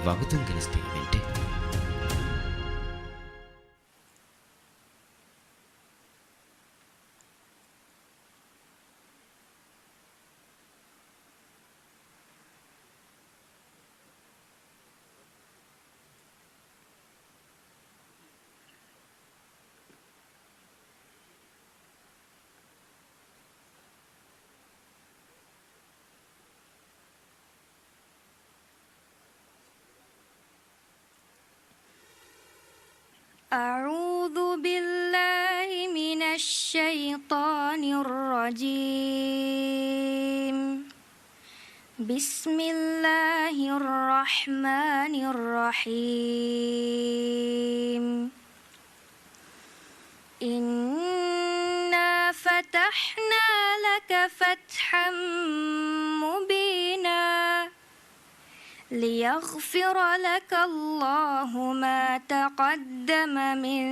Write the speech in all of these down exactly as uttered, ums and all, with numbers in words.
ވަގުތުން ގެނެސްދިން އިވެންޓެއް. أعوذ بالله من الشيطان الرجيم. بسم الله الرحمن الرحيم. إنا فتحنا لك فتحا مبينا. ليغفر لك الله ما تقدم من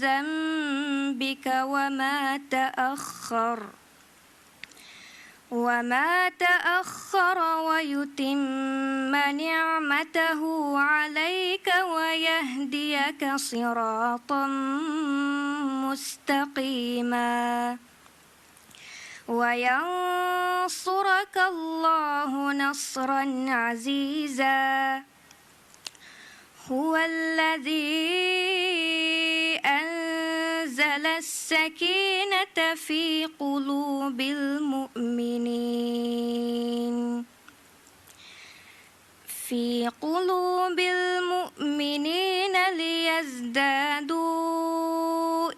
ذنبك وما تأخر، وما تأخر ويتم نعمته عليك ويهديك صراطا مستقيما. وينصرك الله نصرا عزيزا. هو الذي أنزل السكينة في قلوب المؤمنين، في قلوب المؤمنين ليزدادوا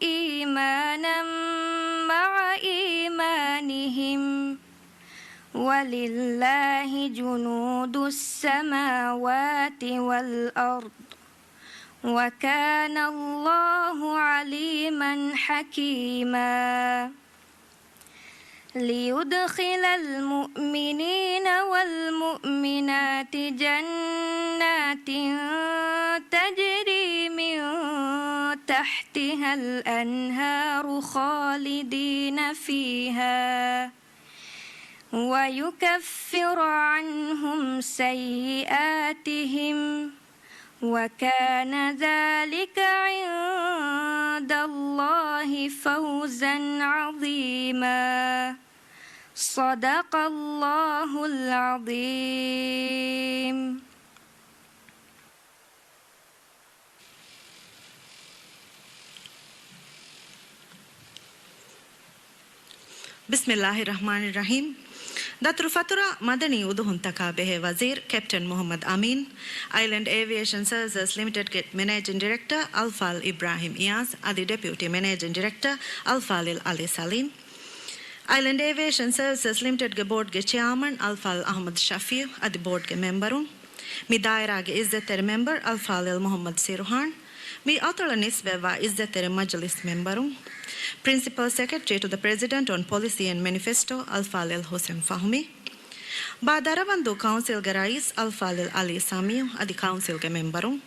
إيمانا مع إيمانهم، ولله جنود السماوات والأرض، وكان الله عليما حكيما. ليدخل المؤمنين والمؤمنات جنات تجري من تحتها الأنهار خالدين فيها، ويكفر عنهم سيئاتهم، وكان ذلك عند الله فوزا عظيما. صدق الله العظيم. ބިސްމިއްލާހި ރަޙްމާނި ރަޙީމް. ދަތުރުފަތުރާ މަދަނީ އުދުހުންތަކާ ބެހޭ ވަޒީރު ކެޕްޓަން މުޙައްމަދު އަމީން، އައިލެންޑް އޭވިއޭޝަން ސަރވިސަސް ލިމިޓެޑްގެ މެނޭޖިން ޑިރެކްޓަރ އަލްފާޟިލް އިބްރާހިމް އިޔާޒް އަދި ޑެޕިއުޓީ މެނޭޖިން ޑިރެކްޓަރ އަލްފާޟިލް އަލީ ސަލީމް. އައިލެންޑް އޭވިއޭޝަން ސަރވިސަސް ލިމިޓެޑްގެ ބޯޑްގެ ޗެއާމަން އަލްފާޟިލް އަޙްމަދު ޝަފީޢު އަދި ބޯޑްގެ މެމްބަރުން. މި ދާއިރާގެ އިއްޒަތްތެރި މެމްބަރު އަލްފާޟިލް މުޙައްމަދު ސިރުހާން، މި އަތޮޅަށް ނިސްބަތްވާ އިއްޒަތްތެރި މަޖިލިސް މެމްބަރުން، ޕްރިންސިޕަލް ސެކްރެޓަރީ ޓު ދަ ޕްރެޒިޑެންޓް އޮން ޕޮލިސީ އެންޑް މެނިފެސްޓޯ އަލްފާޟިލް ޙުސެން ފަހުމީ، ބާ ދަރަވަންދޫ ކައުންސިލްގެ ރައީސް އަލްފާޟިލް އަލީ ސަމީޢު އަދި ކައުންސިލްގެ މެމްބަރުން،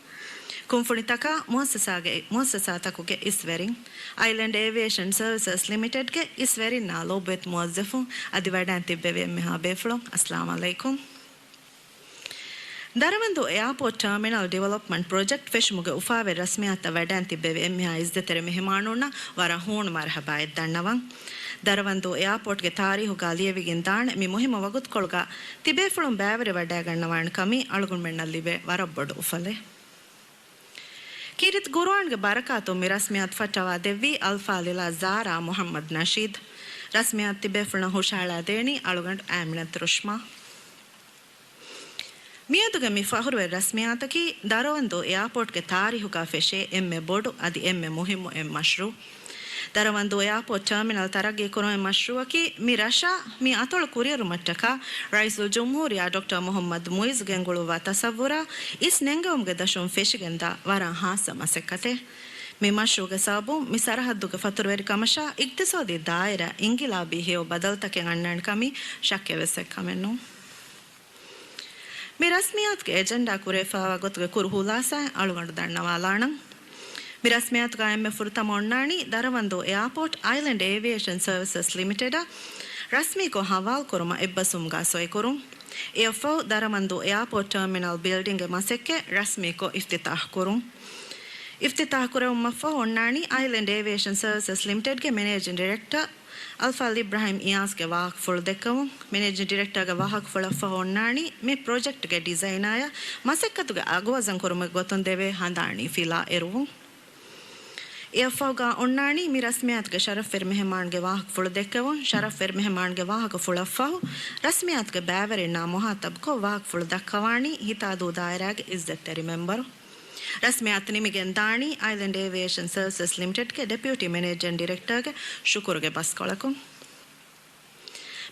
ކުންފުނިތަކާ މުއައްސަސާގެ، މުއައްސަސާތަކުގެ އިސްވެރިން، އައިލެންޑް އޭވިއޭޝަން ސަރވިސަސް ލިމިޓެޑްގެ އިސްވެރިންނާ ލޯބިވެތި މުވައްޒަފުން އަދި ވަޑައިން ތިއްބެވި އެންމެހާ ބޭފުޅުން، އައްސަލާމު ޢަލައިކުމް. ދަރަވަންދޫ އެއާޕޯޓް ޓާމިނަލް ޑިވެލޮޕްމަންޓް ޕްރޮޖެކްޓް ފެށުމުގެ އުފާވެރި ރަސްމިއްޔާތަށް ވަޑައިން ތިއްބެވި އެންމެހާ އިއްޒަތްތެރި މެހެމާނުންނަށް ވަރަށް ހޫނު މަރުޙަބާއެއް ދަންނަވަން. ދަރަވަންދޫ އެއާޕޯޓްގެ ތާރީހުގާ ލިޔެވިގެން ދާނެ މި މުހިއްމު ވަގުތުކޮޅުގާ ތިބޭފުޅުން ބައިވެރިވަޑައިގަންނަވާނެ ކަމީ އަޅުގަނޑުމެންނަށް ލިބޭ ވަރަށް ބޮޑު އުފަލެއް. ކީރިތި ޤުރުއާންގެ ބަރަކާތުން މި ރަސްމިއްޔާތު ފައްޓަވާ ދެއްވީ އަލްފާޟިލާ ޒާރާ މުޙައްމަދު ނަޝީދު. ރަސްމިއްޔާތު ތިބޭފުޅުންނަށް ހުށަހަޅާ ދޭނީ އަޅުގަނޑު އާމިނަތު ރުޝްމާ. މިއަދުގެ މި ފަޚުރުވެރި ރަސްމިއްޔާތަކީ ދަރަވަންދޫ އެއާޕޯޓްގެ ތާރީހުގާ ފެށޭ އެންމެ ބޮޑު އަދި އެންމެ މުހިއްމު އެއް މަޝްރޫޢު. ދަރަވަންދޫ އެއާޕޯޓް ޓާމިނަލް ތަރައްގީ ކުރުމުގެ މަޝްރޫޢަކީ މި ރަށާ މި އަތޮޅު ކުރިއެރުމަށްޓަކާ ރައީސުލްޖުމްހޫރިއްޔާ ޑޮކްޓަރ މުޙައްމަދު މުޢިއްޒު ގެންގުޅުއްވާ ތަޞައްވުރާ އިސް ނެންގެވުމުގެ ދަށުން ފެށިގެންދާ ވަރަށް ހާއްސަ މަސައްކަތެއް. މި މަޝްރޫޢުގެ ސަބަބުން މި ސަރަޙައްދުގެ ފަތުރުވެރިކަމަށާ އިޤްތިޞާދީ ދާއިރާ އިންގިލާބީ ހެޔޮ ބަދަލުތަކެއް އަންނާނެ ކަމީ ޝައްކެއް ވެސް އެއްކަމެއް ނޫން. މި ރަސްމިއްޔާތުގެ އެޖެންޑާ ކުރެވިފައިވާ ގޮތުގެ ކުރު ހުލާސާއެއް އަޅުގަނޑު ދަންނަވާލާނަން. މި ރަސްމިއްޔާތުގާ އެންމެ ފުރަތަމަ އޮންނާނީ ދަރަވަންދޫ އެއާޕޯޓް އައިލެންޑް އޭވިއޭޝަން ސަރވިސަސް ލިމިޓެޑަށް ރަސްމީކޮށް ހަވާލުކުރުމަށް އެއްބަސްވުމުގާ ސޮއިކުރުން. އެއަށްފަހު ދަރަމަންދޫ އެއާޕޯޓް ޓާމިނަލް ބިލްޑިންގ މަސައްކަތް ރަސްމީކޮށް އިފްތިތާޙް ކުރުން. އިފްތިތާޙް ކުރެވުމަށްފަހު އޮންނާނީ އައިލެންޑް އޭވިއޭޝަން ސަރވިސަސް ލިމިޓެޑްގެ މެނޭޖިން ޑިރެކްޓަރ އަލްފާޟިލް އިބްރާހިމް އިޔާޒްގެ ވާހަކަފުޅު ދެއްކެވުން. މެނޭޖިން ޑިރެކްޓަރގެ ވާހަކަފުޅަށްފަހު އޮންނާނީ މި ޕްރޮޖެކްޓްގެ ޑިޒައިނާއަށް މަސައްކަތުގެ އަގުވަޒަން ކުރުމުގެ ގޮތުން ދެވޭ ހަނދާނީ ފިލާ އެރުވުން. އެއަށްފަހުގަ އޮންނާނީ މި ރަސްމިއްޔާތުގެ ޝަރަފްވެރި މެހެމާންގެ ވާހަކަފުޅު ދެއްކެވުން. ޝަރަފްވެރި މެހެމާންގެ ވާހަކަފުޅަށްފަހު ރަސްމިއްޔާތުގެ ބައިވެރިންނާ މުހާތަބްކޮށް ވާހަކަފުޅު ދައްކަވާނީ ހިތާދޫ ދާއިރާގެ އިއްޒަތްތެރި މެމްބަރު. ރަސްމިއްޔާތު ނިމިގެން ދާނީ އައިލެންޑް އޭވިއޭޝަން ސަރވިސަސް ލިމިޓެޑްގެ ޑެޕިއުޓީ މެނޭޖިން ޑިރެކްޓަރގެ ޝުކުރުގެ ބަސްކޮޅަކުން.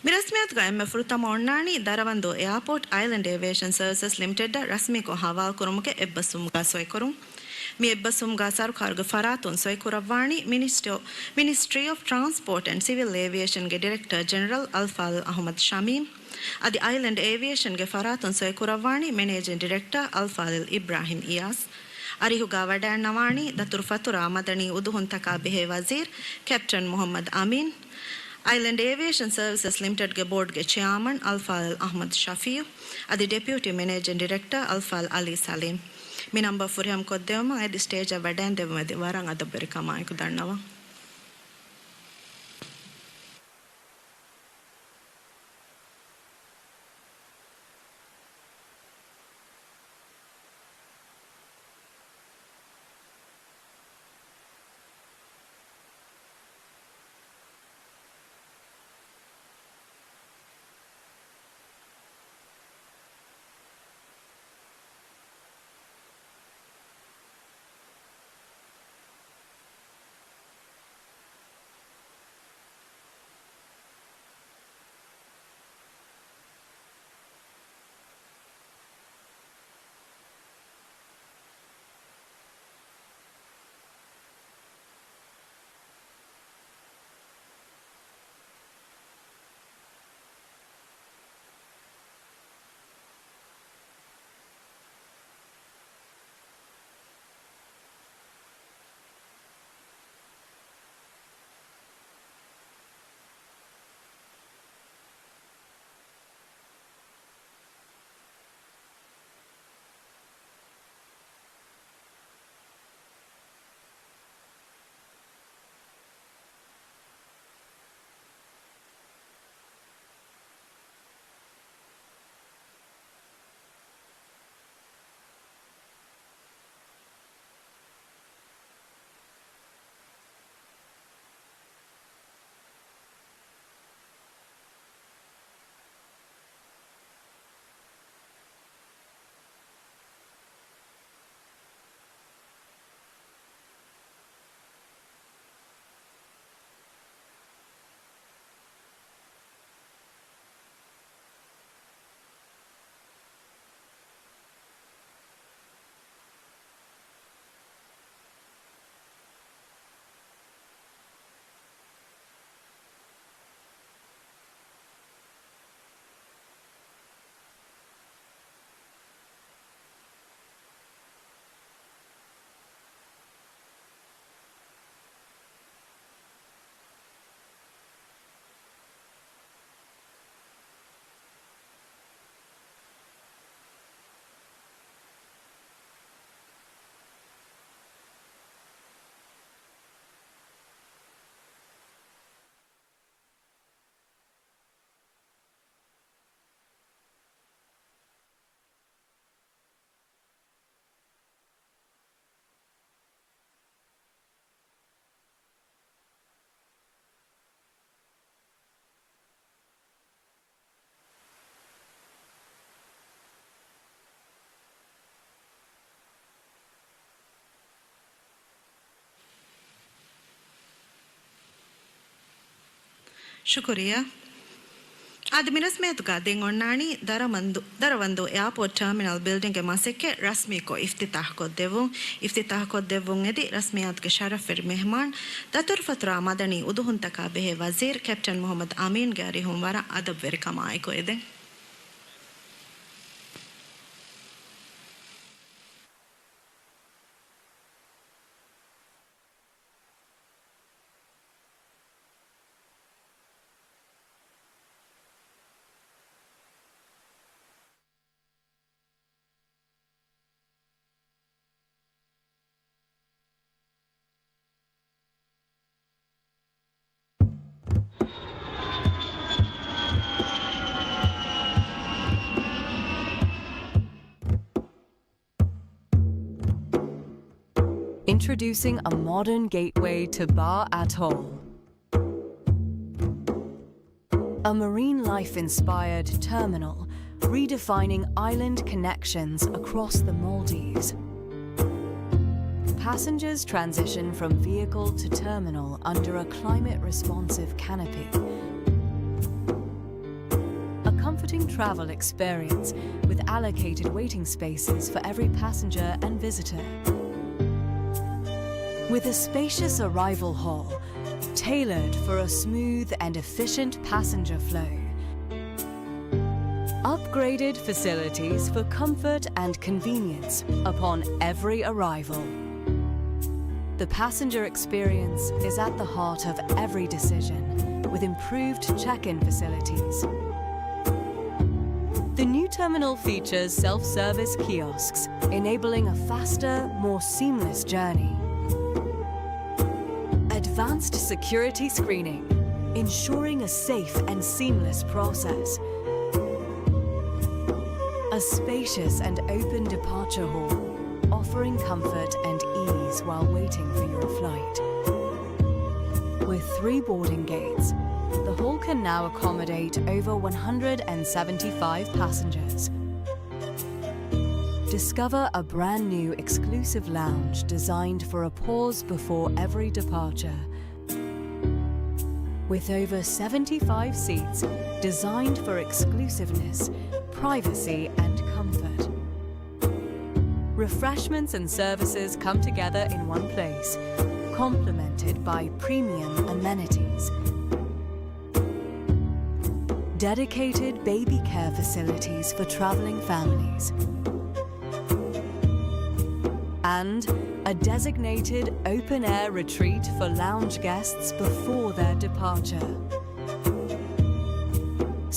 މި ރަސްމިއްޔާތުގަ އެންމެ ފުރަތަމަ އޮންނާނީ ދަރަވަންދޫ އެއާޕޯޓް އައިލެންޑް އޭވިއޭޝަން ސަރވިސަސް ލިމިޓެޑަށް ރަސްމީކޮށް ހަވާލުކުރުމުގެ އެއްބަސްވުމުގަ ސޮއިކުރުން. މި އެއްބަސްވުމުގަ ސަރުކާރުގެ ފަރާތުން ސޮއިކުރައްވާނީ މިނިސްޓްރީ، މިނިސްޓްރީ އޮފް ޓްރާންސްޕޯޓް އެންޑް ސިވިލް އޭވިއޭޝަންގެ ޑިރެކްޓަރ ޖެނެރަލް އަލްފާޟިލް އަޙްމަދު ޝަމީމް. އަދި އައިލެންޑް އޭވިއޭޝަންގެ ފަރާތުން ސޮއިކުރައްވާނީ މެނޭޖިން ޑިރެކްޓަރ އަލްފާޟިލް އިބްރާހިމް އިޔާސް. އަރިހުގަ ވަޑައިންނަވާނީ ދަތުރުފަތުރާ މަދަނީ އުދުހުންތަކާ ބެހޭ ވަޒީރު ކެޕްޓަން މުޙައްމަދު އަމީން. އައިލެންޑް އޭވިއޭޝަން ސަރވިސަސް ލިމިޓެޑްގެ ބޯޑްގެ ޗެއާމަން އަލްފާޟިލް އަޙްމަދު ޝަފީޢު، އަދި ޑެޕިއުޓީ މެނޭޖިން ޑިރެކްޓަރ އަލްފާޟިލް ޢަލީ ސަލީމް. މި ނަންބަރު ފުރިހަމަ ކޮށްދެވުމަށް އެދި ސްޓޭޖަށް ވަޑައިން ދެއްވުމަށް އެދި ވަރަށް އަދަބުވެރިކަމާއެކު ދަންނަވަން. ޝުކުރިއްޔާ. އާދެ، މި ރަސްމިއްޔާތުގަ ދެން އޮންނާނީ ދަރަމަންދު، ދަރަވަންދޫ އެއާޕޯޓް ޓާމިނަލް ބިލްޑިންގގެ މަސައްކަތް ރަސްމީކޮށް އިފްތިތާޙް ކޮށްދެއްވުން. އިފްތިތާޙް ކޮށްދެއްވުން އެދި ރަސްމިއްޔާތުގެ ޝަރަފްވެރި މެހެމާން، ދަތުރުފަތުރާ މަދަނީ އުދުހުންތަކާ ބެހޭ ވަޒީރު ކެޕްޓަން މުޙައްމަދު އަމީންގެ އަރިހުން ވަރަށް އަދަބުވެރިކަމާއެކު އެދެން. Introducing a modern gateway to Ba Atoll. A marine life-inspired terminal redefining island connections across the Maldives. Passengers transition from vehicle to terminal under a climate-responsive canopy. A comforting travel experience with allocated waiting spaces for every passenger and visitor. With a spacious arrival hall, tailored for a smooth and efficient passenger flow. Upgraded facilities for comfort and convenience upon every arrival. The passenger experience is at the heart of every decision, with improved check-in facilities. The new terminal features self-service kiosks, enabling a faster, more seamless journey. Advanced security screening, ensuring a safe and seamless process. A spacious and open departure hall, offering comfort and ease while waiting for your flight. With three boarding gates, the hall can now accommodate over one hundred and seventy-five passengers. Discover a brand new exclusive lounge designed for a pause before every departure. With over seventy-five seats designed for exclusiveness, privacy, and comfort. Refreshments and services come together in one place, complemented by premium amenities. Dedicated baby care facilities for traveling families. And a designated open-air retreat for lounge guests before their departure.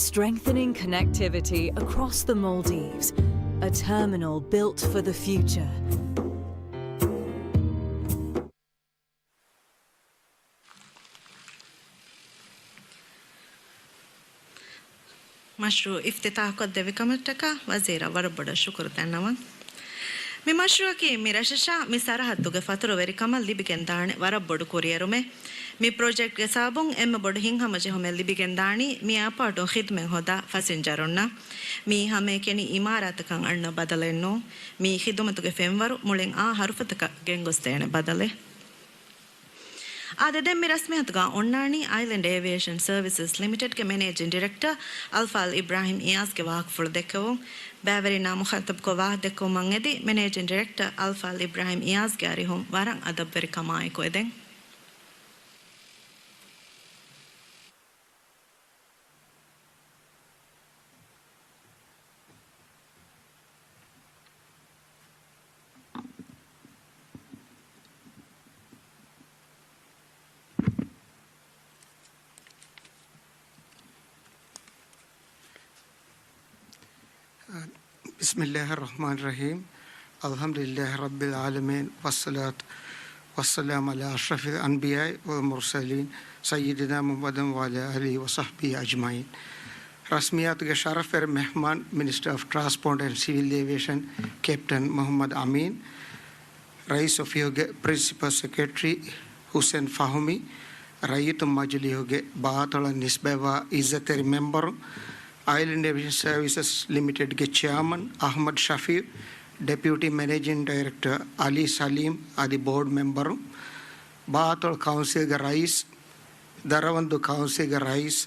Strengthening connectivity across the Maldives, a terminal built for the future. މަޝްރޫއު އިފްތިތާޙުކޮށްދެއްވިކަމަށްޓަކާ ވަޒީރަށް ވަރަށް ބޮޑަށް ޝުކުރު ދަންނަވަން. މި މަޝްރޫއަކީ މި ރަށަށާ މި ސަރަހައްދުގެ ފަތުރުވެރިކަމަށް ލިބިގެންދާނެ ވަރަށް ބޮޑު ކުރިއެރުމެއް. މި ޕްރޮޖެކްޓްގެ ސަބަބުން އެންމެ ބޮޑު ހިތްހަމަޖެހުމެއް ލިބިގެންދާނީ މި އެއާޕޯޓުން ޚިދުމަތް ހޯދާ ފަސިންޖަރުންނަށް. މިއީ ހަމައެކަނި އިމާރާތަކަށް އަންނަ ބަދަލެއް ނޫން. މިއީ ޚިދުމަތުގެ ފެންވަރު މުޅިން އާ ހަރުފަތަކަށް ގެންގޮސްދޭނެ ބަދަލެއް. އާދެ، ދެން މި ރަސްމިއްޔަތުގަ އޮންނާނީ އައިލެންޑް އޭވިއޭޝަން ސަރވިސަސް ލިމިޓެޑްގެ މެނޭޖިން ޑިރެކްޓަރ އަލްފާޟިލް އިބްރާހިމް އިޔާޒްގެ ވާހަކަފުޅު ދެއްކެވުން. ބައިވެރިންނާ މުޚާޠަބުކޮށް ވާހަކަދެއްކުވުމަށް އެދި، މެނޭޖިން ޑިރެކްޓަރ އަލްފާޟިލް އިބްރާހިމް އިޔާޒްގެ އަރިހުން ވަރަށް އަދަބުވެރިކަމާއެކު އެދެން. بسم الله الرحمن الرحيم. الحمد لله رب العالمين، والصلاة والسلام على أشرف الأنبياء والمرسلين، سيدنا محمد وعلى آله وصحبه أجمعين. ރަސްމިއްޔަތުގެ ޝަރަފްވެރި މެހްމާން، މިނިސްޓަރ އޮފް ޓްރާންސްޕޯޓް އެންޑް ސިވިލް އޭވިއޭޝަން، ކެޕްޓަން މުޙައްމަދު އަމީން، ރައީސް އޮފީހުގެ ޕްރިންސިޕަލް ސެކްރެޓަރީ ހުސެން ފަހުމީ، ރައްޔިތުން މަޖިލީހުގެ ބާތޮޅަށް ނިސްބަތްވާ އިއްޒަތްތެރި މެމްބަރުން، އައިލެންޑް އޭވިއޭޝަން ސަރވިސަސް ލިމިޓެޑްގެ ޗެއާމަން އަޙްމަދު ޝަފީޢު، ޑެޕިއުޓީ މެނޭޖިން ޑައިރެކްޓަރ އަލީ ސަލީމް އަދި ބޯޑް މެމްބަރުން، ބާތޮޅު ކައުންސިލްގެ ރައީސް، ދަރަވަންދޫ ކައުންސިލްގެ ރައީސް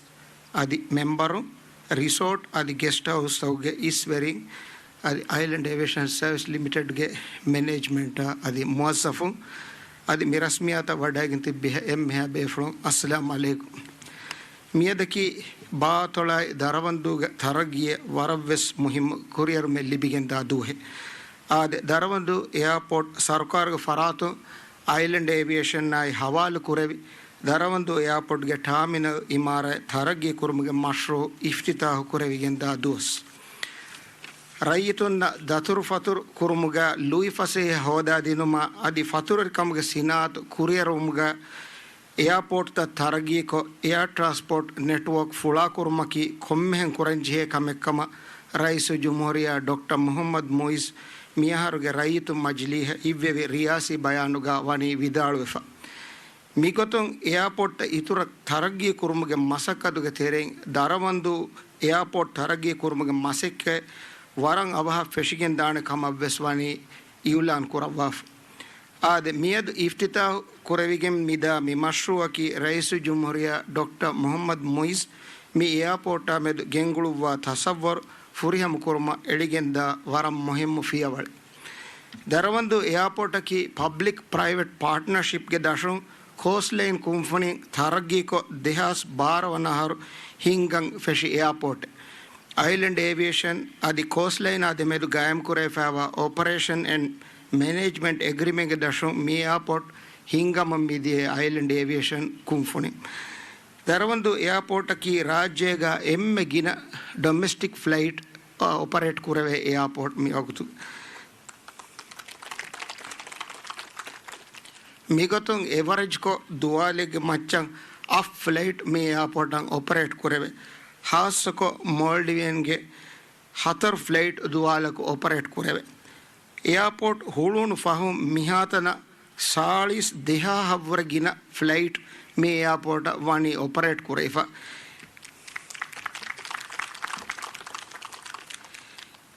އަދި މެމްބަރުން، ރިސޯޓް އަދި ގެސްޓް ހައުސްތަކުގެ އިސްވެރިން އަދި އައިލެންޑް އޭވިއޭޝަން ސަރވިސް ލިމިޓެޑްގެ މެނޭޖްމަންޓާ އަދި މުވައްޒަފުން އަދި މި ރަސްމިއްޔަތަށް ވަޑައިގެން ތިއްބި އެންމެހާ ބޭފުޅުން، އައްސަލާމް ޢަލައިކުމް. މިއަދަކީ ބާތޮޅާއި ދަރަވަންދޫގެ ތަރައްގީއަށް ވަރަށްވެސް މުހިއްމު ކުރިއެރުމެއް ލިބިގެންދާ ދުވަހެއް. އާދެ، ދަރަވަންދޫ އެއާޕޯޓް ސަރުކާރުގެ ފަރާތުން އައިލެންޑް އޭވިއޭޝަންއާއި ހަވާލު ކުރެވި، ދަރަވަންދޫ އެއާޕޯޓްގެ ޓާމިނަލް އިމާރާތް ތަރައްގީ ކުރުމުގެ މަޝްރޫއު އިފްތިތާޙު ކުރެވިގެންދާ ދުވަސް. ރައްޔިތުންނަށް ދަތުރުފަތުރު ކުރުމުގަ، ލުއިފަސޭހަ ހޯދާދިނުމަށް އަދި ފަތުރުވެރިކަމުގެ ސިނާއަތު ކުރިއަރުވުމުގަ، އެއާޕޯޓްތައް ތަރައްގީކޮށް، އެއާ ޓްރާންސްޕޯޓް ނެޓްވޯކް ފުޅާކުރުމަކީ ކޮންމެހެން ކުރަންޖެހޭ ކަމެއްކަމަށް ރައީސުލްޖުމްހޫރިއްޔާ ޑޮކްޓަރ މުޙައްމަދު މުޢިއްޒު މިއަހަރުގެ ރައްޔިތުން މަޖިލީހަށް އިއްވެވި ރިޔާސީ ބަޔާނުގަ ވަނީ ވިދާޅުވެފަ. މިގޮތުން އެއާޕޯޓް އިތުރަށް ތަރައްގީ ކުރުމުގެ މަސައްކަތުގެ ތެރެއިން ދަރަވަންދޫ އެއާޕޯޓް ތަރައްގީ ކުރުމުގެ މަސައްކަތް ވަރަށް އަވަހަށް ފެށިގެން ދާނެ ކަމަށް ވެސް ވަނީ އިއުލާން ކުރައްވާފަ. އާދެ، މިއަދު އިފްތިތާހު ކުރެވިގެން މިދާ މި މަޝްރޫއަކީ ރައީސުލްޖުމްހޫރިއްޔާ ޑޮކްޓަރ މުޙައްމަދު މުޢިއްޒު މި އެއާޕޯޓާ މެދު ގެންގުޅުއްވާ ތަޞައްވަރު ފުރިހަމަ ކުރުމަށް އެޅިގެންދާ ވަރަށް މުހިއްމު ފިޔަވަޅެއް. ދަރަވަންދޫ އެއާޕޯޓަކީ ޕަބްލިކް ޕްރައިވެޓް ޕާޓްނަރޝިޕްގެ ދަށުން ކޯސްޓްލައިން ކުންފުނިން ތަރައްގީކޮށް، ދެހާސް ބާރަ ވަނަ އަހަރު ހިންގަން ފެށި އެއާޕޯޓެއް. އައިލެންޑް އޭވިއޭޝަން އަދި ކޯސްޓްލައިނާ ދެމެދު ގާއިމްކުރެވިފައިވާ އޮޕަރޭޝަން އެންޑް މެނޭޖްމަންޓް އެގްރިމެންޓްގެ ދަށުން މި އެއާޕޯޓް ހިންގަމުން މިދިޔައީ އައިލެންޑް އޭވިއޭޝަން ކުންފުނިން. ދަރަވަންދޫ އެއާޕޯޓަކީ ރާއްޖޭގަ އެންމެ ގިނަ ޑޮމެސްޓިކް ފްލައިޓް އޮޕަރޭޓް ކުރެވޭ އެއާޕޯޓް މިވަގުތު. މިގޮތުން އެވަރެޖްކޮށް ދުވާލެއްގެ މައްޗަށް އަށް ފްލައިޓް މި އެއާޕޯޓަށް އޮޕަރޭޓް ކުރެވޭ. ހާއްސަކޮށް މޯލްޑިވިއަންގެ ހަތަރު ފްލައިޓް ދުވާލަކު އޮޕަރޭޓް ކުރެވޭ. އެއާޕޯޓް ހުޅުވުނު ފަހުން މިހާތަނަށް ސާޅީސް ދެހާހަށް ވުރެ ގިނަ ފްލައިޓް މި އެއާޕޯޓަށް ވަނީ އޮޕަރޭޓް ކުރެވިފަ.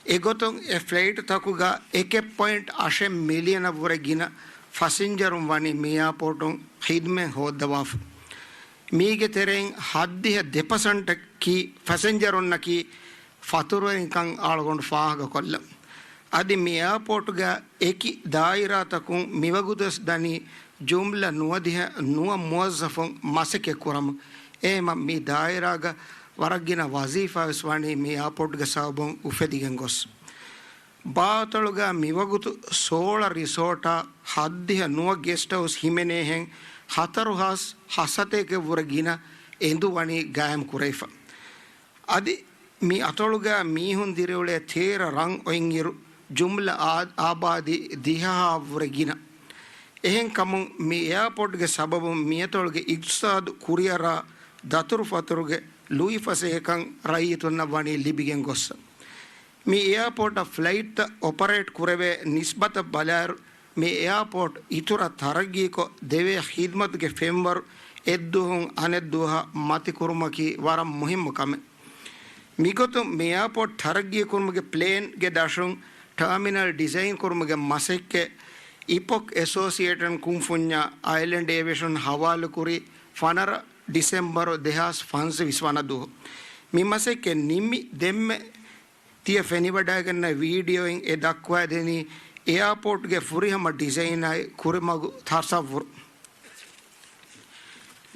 އެގޮތުން އެ ފްލައިޓްތަކުގަ އެކެއް ޕޮއިންޓް އަށެއް މިލިއަނަށް ވުރެ ގިނަ ފަސެންޖަރުން ވަނީ މި އެއާޕޯޓުން ޚިދްމަތް ހޯއްދަވާފަ. މީގެ ތެރެއިން ހައްދިހަ ދެ ޕަސެންޓަކީ ފަސެންޖަރުންނަކީ ފަތުރުވެރިންކަން އަޅުގަނޑު ފާހަގަކޮށްލަން. އަދި މި އެއާޕޯޓުގަ އެކި ދާއިރާތަކުން މިވަގުތުވެސް ދަނީ ޖުމްލަ ނުވަދިހަ ނުވަ މުވައްޒަފުން މަސައްކަތް ކުރަމުން. އެހެމަ މި ދާއިރާގަ ވަރަށް ގިނަ ވަޒީފާވެސް ވަނީ މި އެއާޕޯޓްގެ ސަބަބުން އުފެދިގެން ގޮސް. ބާއަތޮޅުގަ މިވަގުތު ސޯޅަ ރިސޯޓާ ހައްދިހަ ނުވަ ގެސްޓް ހައުސް ހިމެނޭހެން ހަތަރު ހާސް ހަސަތޭކެއް ވުރެ ގިނަ އެނދު ވަނީ ގާއިމް ކުރެވިފަ. އަދި މި އަތޮޅުގަ މީހުން ދިރިއުޅޭ ތޭރަ ރަށް އޮތްއިރު، ޖުމްލަ އާ-، އާބާދީ ދިހަހާއަށްވުރެ ގިނަ. އެހެންކަމުން، މި އެއާޕޯޓްގެ ސަބަބުން މިއަތޮޅުގެ އިގްތިސާދު ކުރިއަރާ ދަތުރުފަތުރުގެ ލުއިފަސޭހަކަން ރައްޔިތުންނަށް ވަނީ ލިބިގެން ގޮއްސަ. މި އެއާޕޯޓަށް ފްލައިޓްތައް އޮޕަރޭޓް ކުރެވޭ ނިސްބަތަށް ބަލާއިރު، މި އެއާޕޯޓް އިތުރަށް ތަރައްގީކޮށް، ދެވޭ ޚިދްމަތުގެ ފެންވަރު އެއްދުވަހުން އަނެއްދުވަހަށް މަތިކުރުމަކީ ވަރަށް މުހިއްމު ކަމެއް. މިގޮތުން މި އެއާޕޯޓް ތަރައްގީކުރުމުގެ ޕްލޭންގެ ދަށުން ޓާމިނަލް ޑިޒައިން ކުރުމުގެ މަސައްކަތް އިޕޮކް އެސޯސިއޭޓަން ކުންފުންޏާ އައިލެންޑް އޭވިއޭޝަން ހަވާލުކުރީ ފަނަރަ ޑިސެމްބަރު ދެހާސް ފަންސަވީސް ވަނަ ދުވަހު. މި މަސައްކަތް ނިންމި ދެންމެ ތިޔަ ފެނިވަޑައިގަންނަ ވީޑިއޯއިން އެ ދައްކުވައިދެނީ އެއާޕޯޓްގެ ފުރިހަމަ ޑިޒައިނާއި ކުރިމަގު ތަޞައްވުރު.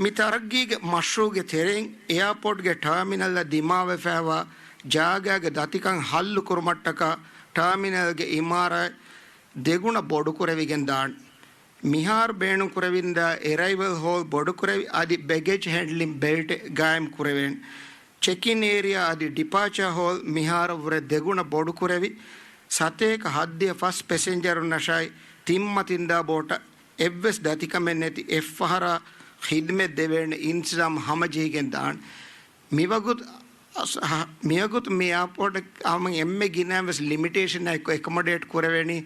މި ތަރައްގީގެ މަޝްރޫއުގެ ތެރެއިން އެއާޕޯޓްގެ ޓާމިނަލަށް ދިމާވެފައިވާ ޖާގާގެ ދަތިކަން ހައްލުކުރުމަށްޓަކާ ޓާމިނަލްގެ އިމާރާތް ދެގުނަ ބޮޑުކުރެވިގެން ދާން. މިހާރު ބޭނުންކުރެވިންދާ އެރައިވަލް ހޯލް ބޮޑުކުރެވި އަދި ބެގޭޖް ހޭންޑްލިން ބެލްޓެއް ގާއިމް ކުރެވޭނެ. ޗެކިން އޭރިއާ އަދި ޑިޕާޗާ ހޯލް މިހާރަށްވުރެ ދެގުނަ ބޮޑުކުރެވި، ސަތޭކަ ހައްދިހަ ފަސް ޕެސެންޖަރުންނަށާއި ތިންމަތިންދާ ބޯޓަށް އެއްވެސް ދަތިކަމެއް ނެތި އެއްފަހަރާ ޚިދްމަތް ދެވޭނެ އިންތިޒާމް ހަމަޖެހިގެން ދާން. މިވަގުތު އަސް-، ހަ-، މިވަގުތު މި އެއާޕޯޓަށް ހަމަ އެންމެ ގިނައިން ވެސް ލިމިޓޭޝަން އެއްކޮށް އެކޮމޮޑޭޓް ކުރެވެނީ،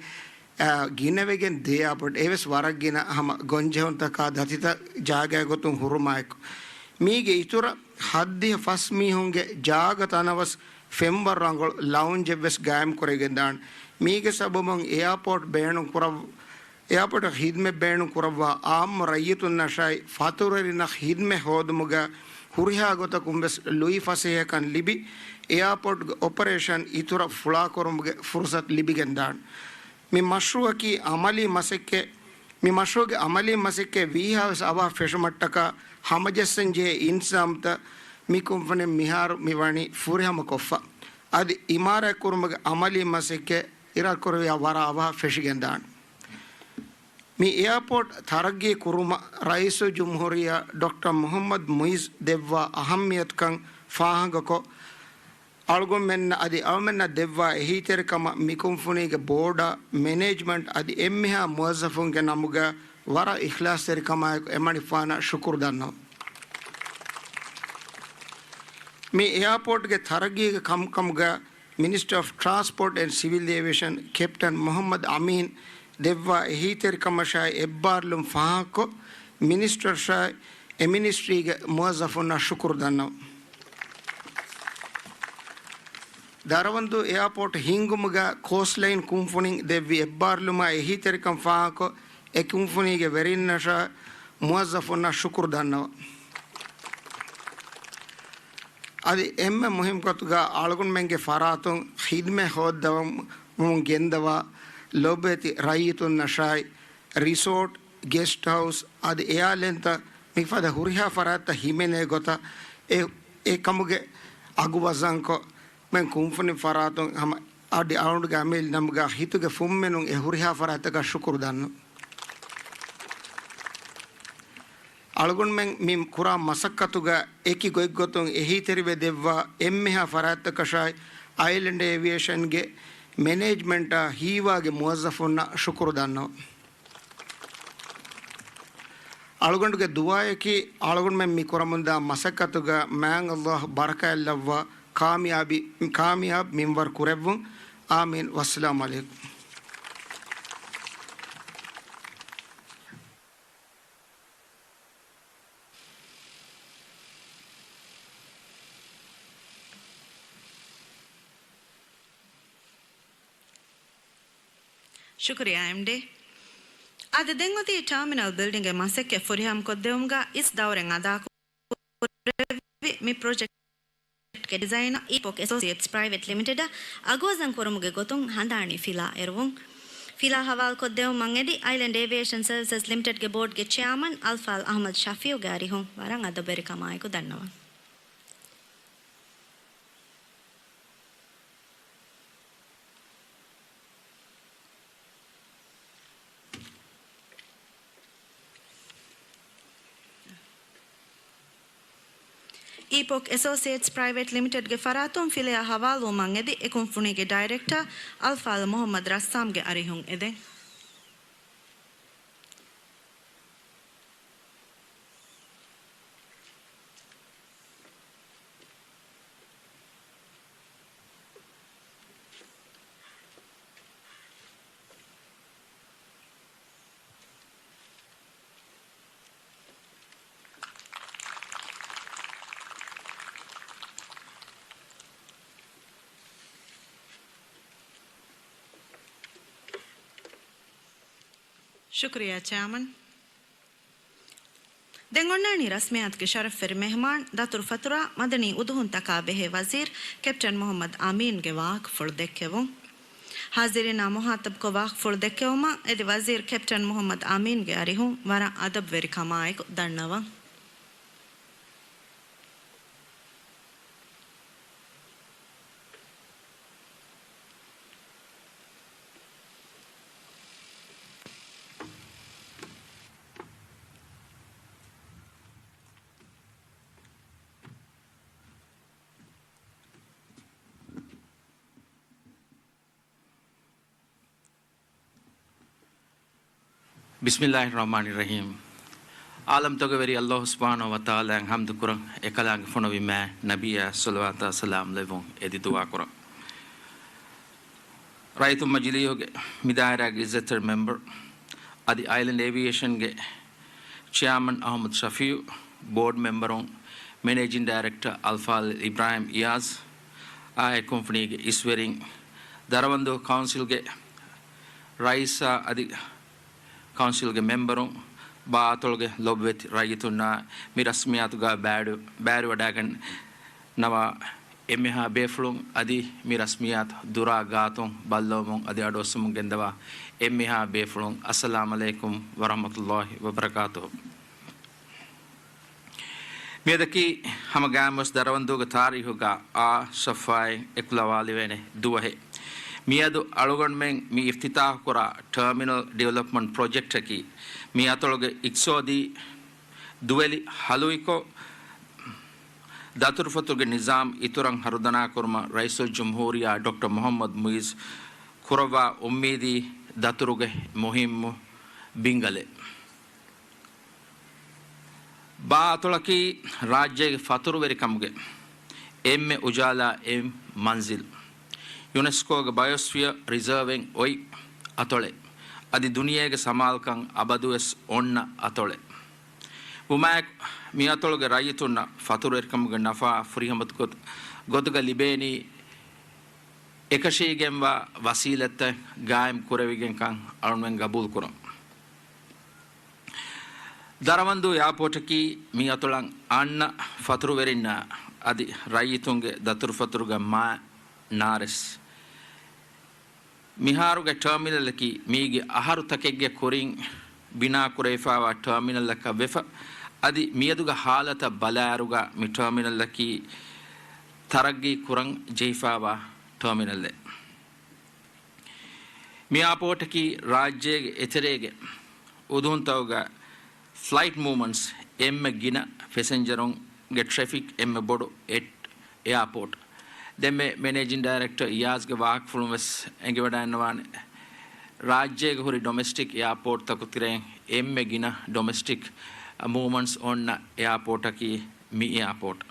އާ، ގިނަވެގެން ދޭ އެއާޕޯޓް. އެވެސް ވަރަށް ގިނަ ހަމަ ގޮންޖެހުންތަކާ ދަތިތައް ޖާގައިގެ ގޮތުން ހުރުމާއެކު. މީގެ އިތުރަށް ހައްދިހަ ފަސް މީހުންގެ ޖާގަ ތަނަވަސް ފެންވަރު ރަނގަޅު ލައުންޖެއް ވެސް ގާއިމް ކުރެވިގެން ދާން. މީގެ ސަބަބުން އެއާޕޯޓް ބޭނުން ކުރައް-، އެއާޕޯޓަށް ޚިދްމަތް ބޭނުން ކުރައްވާ އާއްމު ރައްޔިތުންނަށާއި ފަތުރުވެރިންނަށް ޚިދްމަތް ހޯދުމުގަ ހުރިހާ ގޮތަކުން ވެސް ލުއި ފަސޭހަކަން ލިބި، އެއާޕޯޓްގެ އޮޕަރޭޝަން އިތުރަށް ފުޅާކުރުމުގެ ފުރުސަތު ލިބިގެން ދާން. މި މަޝްރޫއަކީ އަމަލީ މަސައްކަތް، މި މަޝްރޫއުގެ އަމަލީ މަސައްކަތް ވީހާވެސް އަވަހަށް ފެށުމަށްޓަކާ ހަމަޖައްސަން ޖެހޭ އިންތިޒާމްތައް މި ކުންފުނިން މިހާރު މި ވަނީ ފުރިހަމަ ކޮށްފަ. އަދި އިމާރާތް ކުރުމުގެ އަމަލީ މަސައްކަތް އިރާދަކުރެއްވިޔާ ވަރަށް އަވަހަށް ފެށިގެން ދާނެ. މި އެއާޕޯޓް ތަރައްގީ ކުރުމަށް ރައީސުލްޖުމްހޫރިއްޔާ ޑޮކްޓަރ މުޙައްމަދު މުޢިއްޒު ދެއްވާ އަހައްމިޔަތުކަން ފާހަގަކޮށް، އަޅުގަނޑުމެންނަށް އަދި އަޅުމެންނަށް ދެއްވާ އެހީތެރިކަމަށް މިކުންފުނީގެ ބޯޑާ، މެނޭޖްމަންޓް އަދި އެންމެހާ މުވައްޒަފުންގެ ނަމުގަ ވަރަށް އިޚްލާޞްތެރިކަމާއެކު އެމަނިކުފާނަށް ޝުކުރު ދަންނަވަން. މި އެއާޕޯޓްގެ ތަރައްގީގެ ކަންކަމުގަ މިނިސްޓަރ އޮފް ޓްރާންސްޕޯޓް އެންޑް ސިވިލް އޭވިއޭޝަން ކެޕްޓަން މުހައްމަދު އަމީން ދެއްވާ އެހީތެރިކަމަށާއި އެއްބާރުލުން ފާހަގަކޮށް، މިނިސްޓަރަށާއި އެ މިނިސްޓްރީގެ މުވައްޒަފުންނަށް ޝުކުރު ދަންނަވަން. ދަރަވަންދޫ އެއާޕޯޓް ހިންގުމުގަ ކޯސްޓްލައިން ކުންފުނިން ދެއްވި އެއްބާރުލުމާ އެހީތެރިކަން ފާހަގަކޮށް، އެ ކުންފުނީގެ ވެރިންނަށާ މުވައްޒަފުންނަށް ޝުކުރު ދަންނަވަން. އަދި އެންމެ މުހިންމު ގޮތުގަ އަޅުގަނޑުމެންގެ ފަރާތުން ޚިދްމަތް ހޯއްދަވަމުން ގެންދަވާ ލޮބުވެތި ރައްޔިތުންނަށާއި، ރިސޯޓް، ގެސްޓް ހައުސް އަދި އެއާލެންތައް މިފަދަ ހުރިހާ ފަރާތްތައް ހިމެނޭ ގޮތަށް އެ، އެ ކަމުގެ އަގު ވަޒަންކޮށް، މެން ކުންފުނި ފަރާތުން ހަމަ އަދި އަޅުގަނޑުގެ އަމިއްލަ ނަމުގަ ހިތުގެ ފުންމިނުން އެ ހުރިހާ ފަރާތްތަކަށް ޝުކުރު ދަންނަވަން. އަޅުގަނޑުމެން މި ކުރާ މަސައްކަތުގަ އެކި ގޮތްގޮތުން އެހީތެރިވެ ދެއްވާ އެންމެހާ ފަރާތްތަކަށާއި، އައިލެންޑް އޭވިއޭޝަންގެ މެނޭޖްމަންޓާ ހީވާގެ މުވައްޒަފުންނަށް ޝުކުރު ދަންނަވަން. އަޅުގަނޑުގެ ދުޢާއަކީ، އަޅުގަނޑުމެން މި ކުރަމުންދާ މަސައްކަތުގަ މާތް ﷲ ބަރަކާތްލައްވާ ކާމިޔާބީ، ކާމިޔާބު މިންވަރު ކުރެއްވުން. އާމީން. ވައްސަލާމް ޢަލައިކުމް. ޝުކުރިއްޔާ އެމްޑީ. އަދި ދެން އޮތީ ޓާމިނަލް ބިލްޑިންގގެ މަސައްކަތް ފުރިހަމަކޮށްދެވުމުގަ އިސް ދައުރެއް އަދާކުރެއްވި މި ޕްރޮޖެކްޓްގެ ޑިޒައިނަރ އީޕޮކް އެސޯސިއޭޓްސް ޕްރައިވެޓް ލިމިޓެޑަށް އަގުވަޒަން ކުރުމުގެ ގޮތުން ހަނދާނީ ފިލާ އެރުވުން. ފިލާ ހަވާލުކޮށްދެވުމަށް އެދި އައިލެންޑް އޭވިއޭޝަން ސަރވިސަސް ލިމިޓެޑްގެ ބޯޑްގެ ޗެއާމަން އަލްފާޟިލް އަޙްމަދު ޝަފީޢުގެ އަރިހުން ވަރަށް އަދަބުވެރިކަމާއެކު ދަންނަވަން. އީޕޮކް އެސޯސިއޭޓްސް ޕްރައިވެޓް ލިމިޓެޑްގެ ފަރާތުން ފިލާ ހަވާލުވުމަށް އެދި އެ ކުންފުނީގެ ޑައިރެކްޓަރ އަލްފާޟިލް މުޙައްމަދު ރައްސާމްގެ އަރިހުން އެދެން. ޝުކުރިއްޔާ ޗެއާމަން. ދެން އޮންނާނީ ރަސްމިއްޔާތުގެ ޝަރަފްވެރި މެހުމާން، ދަތުރުފަތުރާ މަދަނީ އުދުހުންތަކާ ބެހޭ ވަޒީރު ކެޕްޓަން މުޙައްމަދު އަމީންގެ ވާހަކަފުޅު ދެއްކެވުން. ޙާޟިރީނާ މުޚާޠަބުކޮށް ވާހަކަފުޅު ދެއްކެވުމަށް އެދި ވަޒީރު ކެޕްޓަން މުޙައްމަދު އަމީންގެ އަރިހުން ވަރަށް އަދަބުވެރިކަމާއެކު ދަންނަވަން. ބިސްމިއްލާހިއްރަޙްމާނިއްރަޙީމް. ޢާލަމްތަކުގެ ވެރި ﷲ ސުބްޙާނަހޫ ވަތަޢާލާއަށް ޙަމްދު ކުރަން، އެކަލާނގެ ފޮނުވި މާތް ނަބިއްޔާ ޞަލަވާތާ ސަލާމް ލެއްވުން އެދި ދުޢާ ކުރަން. ރައްޔިތު މަޖިލީހުގެ މި ދާއިރާގެ ޢިއްޒަތްތެރި މެމްބަރު، އަދި އައިލެންޑް އޭވިއޭޝަންގެ ޗެއާމަން އަޙްމަދު ޝަފީޢު، ބޯޑް މެމްބަރުން، މެނޭޖިން ޑައިރެކްޓަރ އަލްފާޟިލް އިބްރާހިމް އިޔާޒް، އާއި ކުންފުނީގެ އިސްވެރިން، ދަރަވަންދޫ ކައުންސިލްގެ ރައީސާ އަދި ކައުންސިލްގެ މެމްބަރުން، ބާއަތޮޅުގެ ލޮބުވެތި ރައްޔިތުންނާ މި ރަސްމިއްޔާތުގަ ބައިވެ-، ބައިވެރިވަޑައިގަންނަވާ އެންމެހާ ބޭފުޅުން އަދި މި ރަސްމިއްޔާތު ދުރާ ގާތުން ބައްލަވަމުން އަދި އަޑުއައްސަމުން ގެންދަވާ އެންމެހާ ބޭފުޅުން އައްސަލާމް ޢަލައިކުމް ވަރަޙްމަތުﷲި ވަބަރަކާތުހު. މިއަދަކީ ހަމަ ގާތްމުވެސް ދަރަވަންދޫގެ ތާރީޚުގަ އާ ޞަފްޙާއެއް އެކުލަވާލެވޭނެ ދުވަހެއް. މިއަދު އަޅުގަނޑުމެން މި އިފްތިތާޙުކުރާ ޓާމިނަލް ޑިވެލޮޕްމަންޓް ޕްރޮޖެކްޓަކީ މި އަތޮޅުގެ އިޤްތިޞާދީ ދުވެލި ހަލުވިކޮށް، ދަތުރުފަތުރުގެ ނިޒާމް އިތުރަށް ހަރުދަނާކުރުމަށް ރައީސުލްޖުމްހޫރިއްޔާ ޑޮކްޓަރ މުޙައްމަދު މުޢިއްޒު ކުރައްވާ އުއްމީދީ ދަތުރުގެ މުހިއްމު ބިންގަލެއް. ބާ އަތޮޅަކީ ރާއްޖޭގެ ފަތުރުވެރިކަމުގެ އެންމެ އުޖާލާ އެއް މަންޒިލް. ޔުނެސްކޯގެ ބަޔޮސްފިއަރ ރިޒާވެއިން އޮތް އަތޮޅެއް. އަދި ދުނިޔޭގެ ސަމާލުކަން އަބަދުވެސް އޮންނަ އަތޮޅެއް. ވުމާއެކު، މި އަތޮޅުގެ ރައްޔިތުންނަށް ފަތުރުވެރިކަމުގެ ނަފާ ފުރިހަމަ ގޮތު-، ގޮތުގަ ލިބޭނީ، އެކަށީގެންވާ ވަސީލަތްތައް ގާއިމް ކުރެވިގެންކަން އަޅުންމެން ގަބޫލުކުރަން. ދަރަވަންދޫ އެއާޕޯޓަކީ މި އަތޮޅަށް އަންނަ ފަތުރުވެރިންނާ އަދި ރައްޔިތުންގެ ދަތުރުފަތުރުގަ މާ ނާރެސް. މިހާރުގެ ޓާމިނަލަކީ މީގެ އަހަރުތަކެއްގެ ކުރިން ބިނާކުރެވިފައިވާ ޓާމިނަލަކަށް ވެފަ، އަދި މިއަދުގެ ހާލަތަށް ބަލާއިރުގަ މި ޓާމިނަލަކީ ތަރައްގީ ކުރަން ޖެހިފައިވާ ޓާމިނަލެއް. މި އެއާޕޯޓަކީ ރާއްޖޭގެ އެތެރޭގެ އުދުހުންތަކުގަ ފްލައިޓް މޫވްމަންޓްސް އެންމެ ގިނަ ފެސެންޖަރުންގެ ޓްރެފިކް އެންމެ ބޮޑު އެއް އެއާޕޯޓް. ދެންމެ މެނޭޖިން ޑައިރެކްޓަރ އިޔާޒްގެ ވާހަކަފުޅުން ވެސް އެނގިވަޑައިންނަވާނެ. ރާއްޖޭގެ ހުރި ޑޮމެސްޓިކް އެއާޕޯޓްތަކު ތެރެއިން އެންމެ ގިނަ ޑޮމެސްޓިކް މޫވްމަންޓްސް އޮންނަ އެއާޕޯޓަކީ މި އެއާޕޯޓް.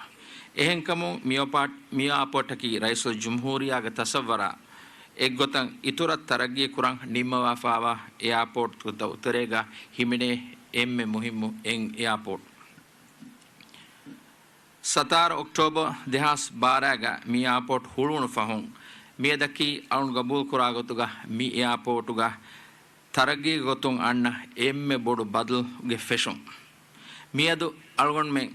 އެހެންކަމުން މި އެއާޕޯޓް، މި އެއާޕޯޓަކީ ރައީސުލްޖުމްހޫރިއްޔާގެ ތަސައްވަރާ އެއްގޮތަށް އިތުރަށް ތަރައްގީ ކުރަން ނިންމަވާފައިވާ އެއާޕޯޓްތަކުގެ ތެރޭގަ ހިމެނޭ އެންމެ މުހިއްމު އެއް އެއާޕޯޓް. ސަތާރަ އޮކްޓޯބަރ ދެހާސް ބާރައިގަ މި އެއާޕޯޓް ހުޅުވުނު ފަހުން، މިއަދަކީ އަޅުން ގަބޫލުކުރާ ގޮތުގަ މި އެއާޕޯޓުގަ ތަރައްގީގެ ގޮތުން އަންނަ އެންމެ ބޮޑު ބަދަލުގެ ފެށުން. މިއަދު އަޅުގަނޑުމެން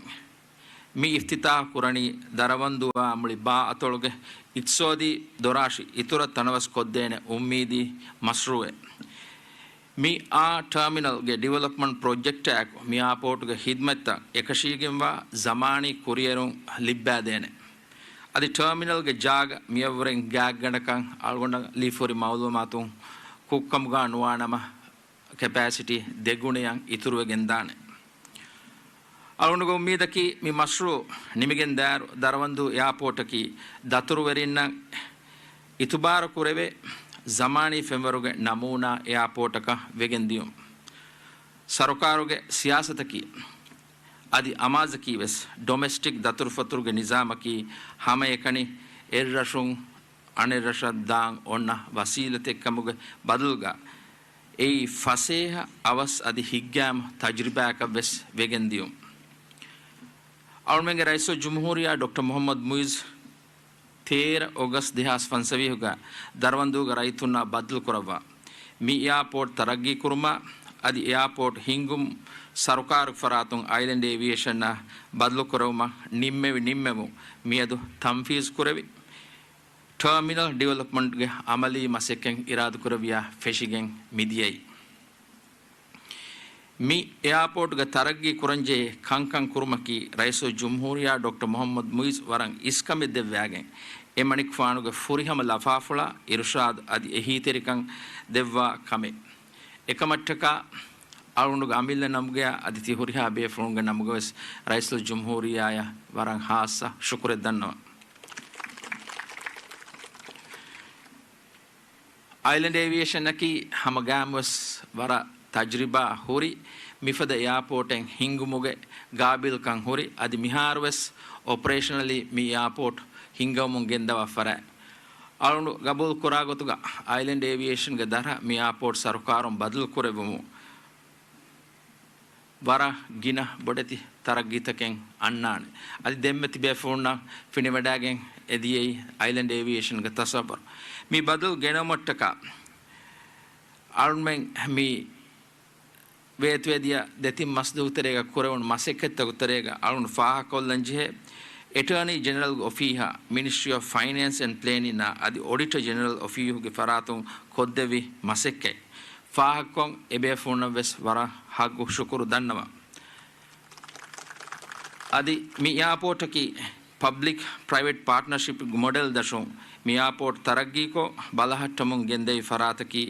މި އިފްތިތާޙު ކުރަނީ ދަރަވަންދޫއާ މުޅި ބާ އަތޮޅުގެ އިޤްތިޞާދީ ދޮރާށި އިތުރަށް ތަނަވަސް ކޮށްދޭނެ އުއްމީދީ މަޝްރޫޢެއް. މި އާ ޓާމިނަލްގެ ޑިވެލޮޕްމަންޓް ޕްރޮޖެކްޓާއެކު މި އެއާޕޯޓުގެ ޚިދްމަތްތައް އެކަށީގެންވާ ޒަމާނީ ކުރިއެރުން ލިއްބައިދޭނެ. އަދި ޓާމިނަލްގެ ޖާގަ މިއަށްވުރެން ގާތްގަނޑަކަށް އަޅުގަނޑަށް ލިބިފަހުރި މައުލޫމާތުން ކުށްކަމުގަ ނުވާނަމަ، ކެޕޭސިޓީ ދެގުނައަށް އިތުރުވެގެންދާނެ. އަޅުގަނޑުގެ އުއްމީދަކީ މި މަޝްރޫޢު ނިމިގެންދާއިރު ދަރަވަންދޫ އެއާޕޯޓަކީ ދަތުރުވެރިންނަށް އިތުބާރު ކުރެވޭ ޒަމާނީ ފެންވަރުގެ ނަމޫނާ އެއާޕޯޓަކަށް ވެގެންދިޔުން. ސަރުކާރުގެ ސިޔާސަތަކީ އަދި އަމާޒަކީ ވެސް ޑޮމެސްޓިކް ދަތުރުފަތުރުގެ ނިޒާމަކީ ހަމައެކަނި އެއްރަށުން އަނެއްރަށަށް ދާން އޮންނަ ވަސީލަތެއްކަމުގެ ބަދަލުގަ، އެއީ ފަސޭހަ އަވަސް އަދި ހިތްގައިމު ތަޖުރިބާއަކަށް ވެސް ވެގެންދިޔުން. އަޅުމެންގެ ރައީސުލްޖުމްހޫރިއްޔާ ޑޮކްޓަރ މުޙައްމަދު މުޢިއްޒު ތޭރަ އޮގަސްޓް ދެހާސް ފަންސަވީހުގަ ދަރަވަންދޫގެ ރައްޔިތުންނާ ބައްދަލުކުރައްވާ، މި އެއާޕޯޓް ތަރައްގީކުރުމާ އަދި އެއާޕޯޓް ހިންގުން ސަރުކާރުގެ ފަރާތުން އައިލެންޑް އޭވިއޭޝަންއާ ބަދަލުކުރެވުމަށް ނިންމެވި ނިންމެވުން މިއަދު ތަންފީޒު ކުރެވި، ޓާމިނަލް ޑިވެލޮޕްމަންޓްގެ އަމަލީ މަސައްކަތް އިރާދަކުރެއްވިޔާ ފެށިގެން މިދިޔައީ. މި އެއާޕޯޓްގެ ތަރައްގީ ކުރަންޖެހޭ ކަންކަން ކުރުމަކީ ރައީސުލްޖުމްހޫރިއްޔާ ޑޮކްޓަރ މުޙައްމަދު މުޢިއްޒު ވަރަށް އިސްކަމެއް ދެއްވާގެން، އެމަނިކުފާނުގެ ފުރިހަމަ ލަފާފުޅާ އިރުޝާދު އަދި އެހީތެރިކަން ދެއްވާ ކަމެއް. އެކަމަށްޓަކާ އަޅުގަނޑުގެ އަމިއްލަ ނަމުގައި އަދި ތި ހުރިހާ ބޭފުޅުންގެ ނަމުގަވެސް ރައީސުލްޖުމްހޫރިއްޔާއަށް ވަރަށް ހާއްސަ ޝުކުރެއް ދަންނަވަން. އައިލެންޑް އޭވިއޭޝަނަކީ ހަމަ ގާއިމުވެސް ވަރަށް ތަޖްރިބާ ހުރި މިފަދަ އެއާޕޯޓެއް ހިންގުމުގެ ގާބިލްކަން ހުރި، އަދި މިހާރުވެސް އޮޕަރޭޝަނަލީ މި އެއާޕޯޓް ހިންގަވަމުން ގެންދަވާ ފަރާތް. އަޅުގަނޑު ގަބޫލު ކުރާ ގޮތުގަ އައިލެންޑް އޭވިއޭޝަންގެ ދަށަށް މި އެއާޕޯޓް ސަރުކާރުން ބަދަލު ކުރެއްވުމުން ވަރަށް ގިނަ ބޮޑެތި ތަރައްގީތަކެއް އަންނާނެ. އަދި ދެންމެ ތިބޭފުޅުންނަށް ފެނިވަޑައިގެން އެދިޔައީ އައިލެންޑް އޭވިއޭޝަންގެ ތަސައްވަރު. މި ބަދަލު ގެނައުމަށްޓަކާ އަޅުމެން މި ވޭތުވެދިޔަ ދެތިން މަސްދުވަހު ތެރޭގަ ކުރެވުނު މަސައްކަތްތަކު ތެރޭގަ އަޅުން ފާހަގަކޮށްލަންޖެހޭ، އެޓާނީ ޖެނެރަލްގެ އޮފީހާ، މިނިސްޓްރީ އޮފް ފައިނޭންސް އެންޑް ޕްލޭނިންއާ އަދި އޮޑިޓަރ ޖެނެރަލް އޮފީހުގެ ފަރާތުން ކޮށްދެއްވި މަސައްކަތް ފާހަގަކޮށް، އެބޭފުޅުންނަށް ވެސް ވަރަށް ހައްގު ޝުކުރު ދަންނަވަން. އަދި މި އެއާޕޯޓަކީ ޕަބްލިކް ޕްރައިވެޓް ޕާޓްނަރޝިޕް މޮޑެލް ދަށުން މި އެއާޕޯޓް ތަރައްގީކޮށް ބަލަހައްޓަމުން ގެންދެވި ފަރާތަކީ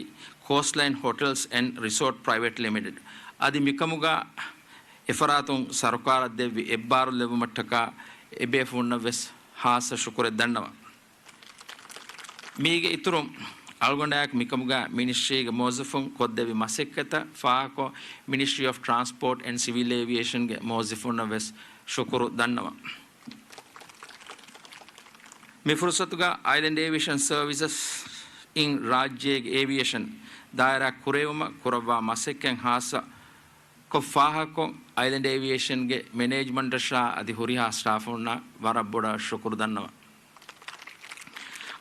ކޯސްޓްލައިން ހޮޓެލްސް އެންޑް ރިސޯޓް ޕްރައިވެޓް ލިމިޓެޑް. އަދި މިކަމުގަ އެފަރާތުން ސަރުކާރަށް ދެއްވި އެއްބާރުލް ލެއްވުމަށްޓަކާ އެބޭފުޅުންނަށް ވެސް ހާއްސަ ޝުކުރެއް ދަންނަވަން. މީގެ އިތުރުން، އަޅުގަނޑާއެކު މިކަމުގަ މިނިސްޓްރީގެ މުވައްޒަފުން ކޮށްދެއްވި މަސައްކަތަށް ފާހަގަކޮށް، މިނިސްޓްރީ އޮފް ޓްރާންސްޕޯޓް އެންޑް ސިވިލް އޭވިއޭޝަންގެ މުވައްޒަފުންނަށް ވެސް ޝުކުރު ދަންނަވަން. މި ފުރުސަތުގަ އައިލެންޑް އޭވިއޭޝަން ސަރވިސަސް އިން ރާއްޖޭގެ އޭވިއޭޝަން ދާއިރާ ކުރެވުމަށް ކުރައްވާ މަސައްކަތް ހާއްސަ ކޮށް ފާހަގަކޮށް، އައިލެންޑް އޭވިއޭޝަންގެ މެނޭޖްމަންޓަށާ އަދި ހުރިހާ ސްޓާފުންނަށް ވަރަށް ބޮޑަށް ޝުކުރު ދަންނަވަން.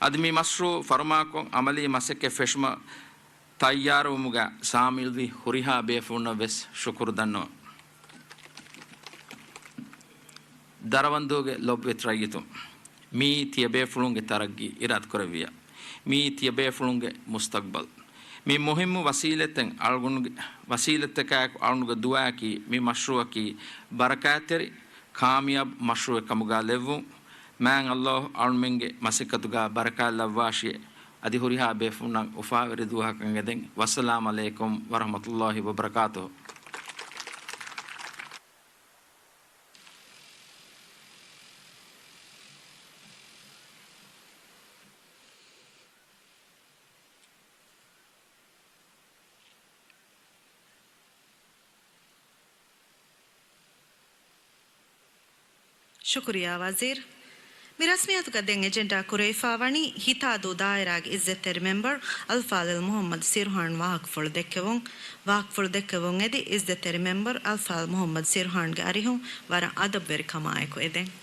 އަދި މި މަޝްރޫއު ފަރުމާކޮށް، އަމަލީ މަސައްކަތް ފެށުމަށް ތައްޔާރުވުމުގަ ސާމިލްވި ހުރިހާ ބޭފުޅުންނަށް ވެސް ޝުކުރު ދަންނަވަން. ދަރަވަންދޫގެ ލޮބުވެތި ރައްޔިތުން، މިއީ ތިޔަބޭފުޅުންގެ ތަރައްގީ އިރާދަކުރެއްވިޔާ، މިއީ ތިޔަބޭފުޅުންގެ މުސްތަގްބަލް. މި މުހިއްމު ވަސީލަތެއް އަޅުގަނޑުގެ، ވަސީލަތްތަކާއެކު އަޅުގަނޑުގެ ދުޢާއަކީ، މި މަޝްރޫއަކީ ބަރަކާތްތެރި، ކާމިޔާބު މަޝްރޫއެއް ކަމުގަ ލެއްވުން. މާތް ﷲ އަޅުމެންގެ މަސައްކަތުގަ ބަރަކާތް ލައްވާށި. އަދި ހުރިހާ ބޭފުޅުންނަށް އުފާވެރި ދުވަހަކަށް އެދެން. ވައްސަލާމް ޢަލައިކުމް ވަރަޙްމަތުﷲ ވަބަރަކާތުހު. ޝުކުރިއްޔާ ވަޒީރު. މި ރަސްމިއްޔަތުގަ ދެން އެޖެންޑާ ކުރެވިފައިވަނީ ހިތާދޫ ދާއިރާގެ އިއްޒަތްތެރި މެމްބަރު އަލްފާޟިލް މުޙައްމަދު ސިރުހާން ވާހަކަފުޅު ދެއްކެވުން. ވާހަކަފުޅު ދެއްކެވުން އެދި އިއްޒަތްތެރި މެމްބަރު އަލްފާޟިލް މުޙައްމަދު ސިރުހާންގެ އަރިހުން ވަރަށް އަދަބުވެރިކަމާއެކު އެދެން.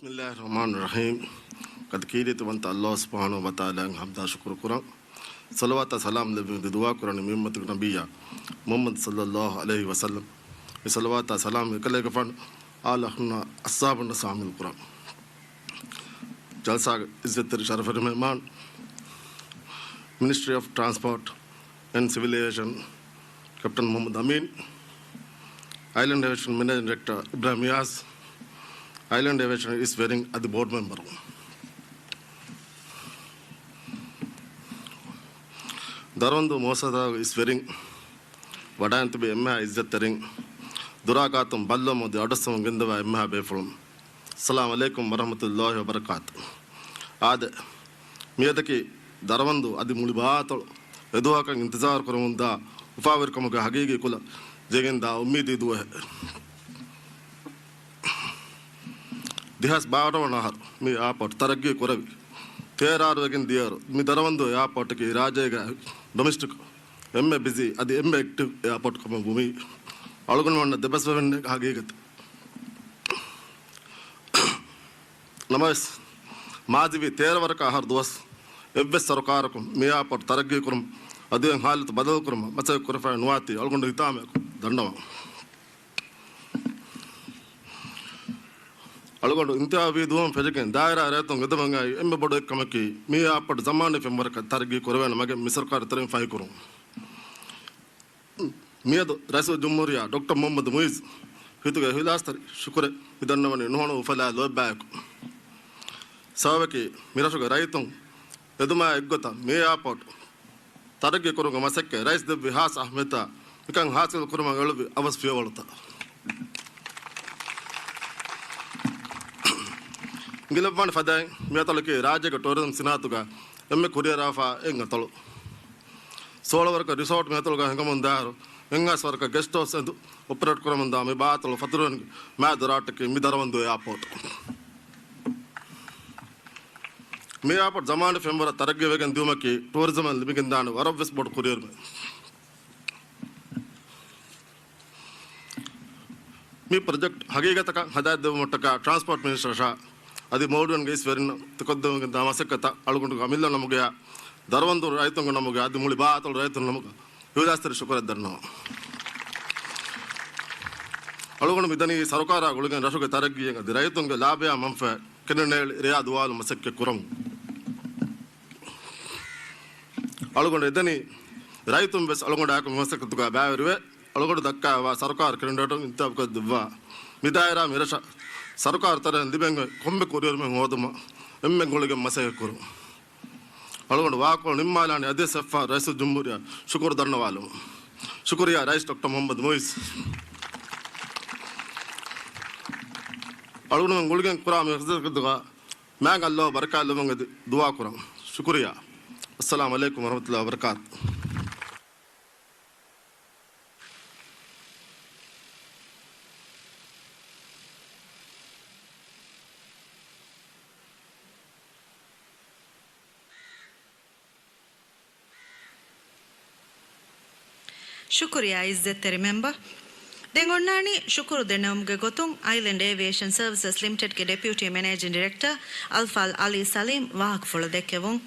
ބިސްމިއްލާހިއްރަޙްމާނިއްރަޙީމް. އަދި ކީރިތިވަންތަ ﷲ ސުބްޙާނަހޫ ވަތަޢާލާއަށް ޙަމްދާ ޝުކުރު ކުރަން. ޞަލަވާތާ ސަލާމް ލެއްވި ދުޢާ ކުރަނީ މި އުއްމަތުގެ ނަބިއްޔާ މުޙައްމަދު ޞައްލައްލާހު ޢަލައިހި ވަސައްލަމް. މި ޞަލަވާތާ ސަލާމް އެކަލޭގެފާނު އާލު އަހްލުންނާ އަޞްޙާބުންނަށް ޝާމިލް ކުރަން. ޖަލްސާގެ އިއްޒަތްތެރި ޝަރަފުވެރި މެހްމާން، މިނިސްޓްރީ އޮފް ޓްރާންސްޕޯޓް އެންޑް ސިވިލް އޭވިއޭޝަން، ކެޕްޓަން މުޙައްމަދު އަމީން، އައިލެންޑް އޭވިއޭޝަން މެނޭޖިން ޑިރެކްޓަރ އިބްރާހިމް އިޔާޒް، އައިލެންޑް އޭވިއޭޝަން އިސް ވެރިން އަދި ބޯޑް މެމްބަރު. ދަރަވަންދޫ މުއައްސަސާގެ އިސް ވެރިން، ވަޑައިން ތިބި އެންމެހާ އިއްޒަތްތެރިން، ދުރާ ގާތުން ބައްލަވަމުން އަދި އަޑުއައްސަވަމުން ގެންދަވާ އެންމެހާ ބޭފުޅުން، އައްސަލާމް ޢަލައިކުމް ވަރަޙްމަތުﷲ ވަބަރަކާތު. އާދެ، މިއަދަކީ ދަރަވަންދޫ އަދި މުޅި ބާތަޅު އެދުވަހަކަށް އިންތިޒާރު ކުރަމުންދާ އުފާވެރިކަމުގެ ހަގީގީ ކުލަ ޖެހިގެންދާ އުއްމީދީ ދުވަހެއް. ދެހާސް ބާރަ ވަނަ އަހަރު މި އެއާޕޯޓް ތަރައްގީ ކުރެވި. ތޭރަ އަހަރު ވެގެން ދިޔައިރު މި ދަރަވަންދޫ އެއާޕޯޓަކީ ރާއްޖޭގަ ޑޮމެސްޓިކް އެންމެ ބިޒީ އަދި އެންމެ އެކްޓިވް އެއާޕޯޓް ކަމަށް ވުމީ އަޅުގަނޑުމެންނަށް ދެބަސްވެވެން ހަގީގަތެއް. ނަމަވެސް، މާޒީވީ ތޭރަ ވަރަކަށް އަހަރު ދުވަސް އެއްވެސް ސަރުކާރަކުން މި އެއާޕޯޓް ތަރައްގީ ކުރުމަށް އަދި އެ ހާލަތު ބަދަލު ކުރުމަށް މަސައްކަތް ކުރެފައި ނުވާތީ އަޅުގަނޑު ހިތާމައަކު ދަންނަވަން. އަޅުގަނޑު އިންތިހާބީ ދުވަހުން ފެށިގެން ދާއިރާ ރައްޔިތުން އެދުމަށް އައި އެންމެ ބޮޑު އެއްކަމަކީ، މި އެއާޕޯޓް ޒަމާނީ ފެންވަރަކަށް ތަރައްގީ ކުރެވޭނެ މަގެއް މި ސަރުކާރު ތެރެއިން ފަހިކުރުން. މިއަދު ރައީސުލްޖުމްހޫރިއްޔާ ޑޮކްޓަރ މުޙައްމަދު މުޢިއްޒު ހިތުގެ އިޚްލާޞްތެރި ޝުކުރެއް މި ދަންނަވަނީ ނުހަނު އުފަލާ ލޯތްބާއެކު. ސަބަބަކީ، މި ރަށުގެ ރައްޔިތުން އެދުމާ އެއްގޮތަށް މި އެއާޕޯޓް ތަރައްގީ ކުރުމުގެ މަސައްކަތް ރައީސް ދެއްވި ހާއްސަ އަހައްމިއްޔަތާ މިކަން ހާސިލް ކުރުމަށް އެޅުއްވި އަވަސް ފިޔަވަޅުތައް. އިނގިލައްވާނެ ފަދައިން މި އަތޮޅަކީ ރާއްޖޭގެ ޓޫރިޒަމް ސިނާއަތުގަ އެންމެ ކުރިއަރާފަ އެއް އަތޮޅު. ސޯޅަ ވަރަކަށް ރިސޯޓް މި އަތޮޅުގަ ހިނގަމުން ދާއިރު، އެއްހާސް ވަރަކަށް ގެސްޓް ހައުސް އެނދު އޮޕަރޭޓް ކުރަމުންދާ މި ބާތަޅު ފަތުރުވެރިންގެ މާތް ދޮރާށްޓަކީ މި ދަރަވަންދޫ އެއާޕޯޓް. މި އެއާޕޯޓް ޒަމާނީ ފެންވަރަށް ތަރައްގީވެގެން ދިއުމަކީ ޓޫރިޒަމަށް ލިބިގެންދާނެ ވަރަށްވެސް ބޮޑު ކުރިއެރުމެއް. މި ޕްރޮޖެކްޓް ހަގީގަތަކަށް ހަދާދެވުމަށްޓަކާ ޓްރާންސްޕޯޓް މިނިސްޓަރަށާ އަދި މޯލްޑިވްސްގެ އިސް ވެރިންނަށް ތިކޮށްދެމުން ގެންދާ މަސައްކަތަށް އަޅުގަނޑު އަމިއްލަ ނަމުގަޔާ ދަރަވަންދޫ ރައްޔިތުންގެ ނަމުގަޔާ އަދި މުޅި ބާތަޅު ރައްޔިތުން ނަމުގަ ހިތްދަސްތެރި ޝުކުރެއް ދަންނަވަން. އަޅުގަނޑު މިދަނީ ސަރުކާރާ ގުޅިގެން ރަށުގެ ތަރައްގީއެއް އަދި ރައްޔިތުންގެ ލާބަޔާ މަންފާ ކެނޑިނޭޅި ރެޔާ ދުވާލު މަސައްކަތް ކުރަމުން. އަޅުގަނޑު އެދެނީ ރައްޔިތުން ވެސް އަޅުގަނޑާއެކު މި މަސައްކަތުގަ ބައިވެރިވެ، އަޅުގަނޑު ދައްކާވާ ސަރުކާރު ކެނޑިޑޭޓުން އިންތިހާބުކޮށްދެއްވާ މި ދާއިރާ މި ރަށަށް ސަރުކާރު ތެރެއިން ލިބެން ކޮންމެ ކުރިއެރުމެއް ހޯދުމަށް އެންމެން ގުޅިގެން މަސައްކަތް ކުރުން. އަޅުގަނޑު ވާކޮޅު ނިންމާލާނީ އަދިވެސް އެއްފަހަރު ރައީސުލްޖުމްހޫރިއްޔާ ޝުކުރު ދަންނަވާލުމުން. ޝުކުރިއްޔާ ރައީސް ޑޮކްޓަރ މުޙައްމަދު މުޢިއްޒު. އަޅުގަނޑުމެން ގުޅިގެން ކުރާ މި ޚިދުމަތްގަ މާތް ﷲ ބަރަކާތްލެއްވުމަށް އެދި ދުޢާ ކުރަން. ޝުކުރިއްޔާ. އައްސަލާމު ޢަލައިކުމް ވަރަޙްމަތުﷲ ވަބަރަކާތު. ޝުކުރިއްޔާ ޢިއްޒަތްތެރި މެމްބަރ. ދެން އޮންނާނީ ޝުކުރު ދެނެވުމުގެ ގޮތުން އައިލެންޑް އޭވިއޭޝަން ސަރވިސަސް ލިމިޓެޑްގެ ޑެޕިއުޓީ މެނޭޖިން ޑިރެކްޓަރ އަލްފާޟިލް ޢަލީ ސަލީމް ވާހަކަފުޅު ދެއްކެވުން.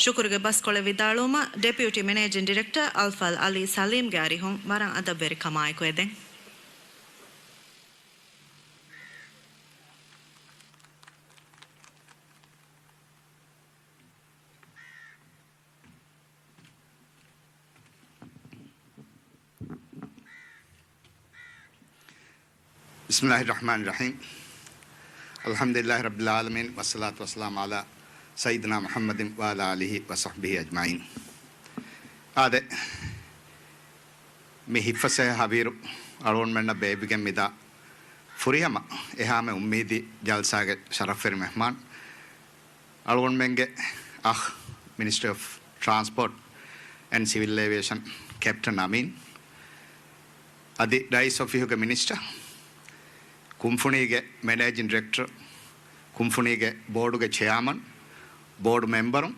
ޝުކުރުގެ ބަސްކޮޅެއް ވިދާޅުވުމަށް ޑެޕިއުޓީ މެނޭޖިން ޑިރެކްޓަރ އަލްފާޟިލް ޢަލީ ސަލީމްގެ އަރިހުން ވަރަށް އަދަބުވެރިކަމާއެކު އެދެން. بسم الله الرحمن الرحيم. الحمد لله رب العالمين، والصلاة والسلام على سيدنا محمد وعلى آله وصحبه أجمعين. އާދެ، މި ހިތްފަސޭހަ ހަވީރު އަޅުގަނޑުމެންނަށް ބޭއްވިގެން މިދާ ފުރިހަމަ އެހާމެ އުއްމީދީ ޖަލްސާގެ ޝަރަފްވެރި މެހްމާން، އަޅުގަނޑުމެންގެ އަޚް، މިނިސްޓްރީ އޮފް ޓްރާންސްޕޯޓް އެންޑް ސިވިލް އޭވިއޭޝަން ކެޕްޓަން އަމީން، އަދި ރައީސް އޮފީހުގެ މިނިސްޓަރ، ކުންފުނީގެ މެނޭޖިން ޑިރެކްޓަރ، ކުންފުނީގެ ބޯޑުގެ ޗެއާމަން، ބޯޑު މެމްބަރުން،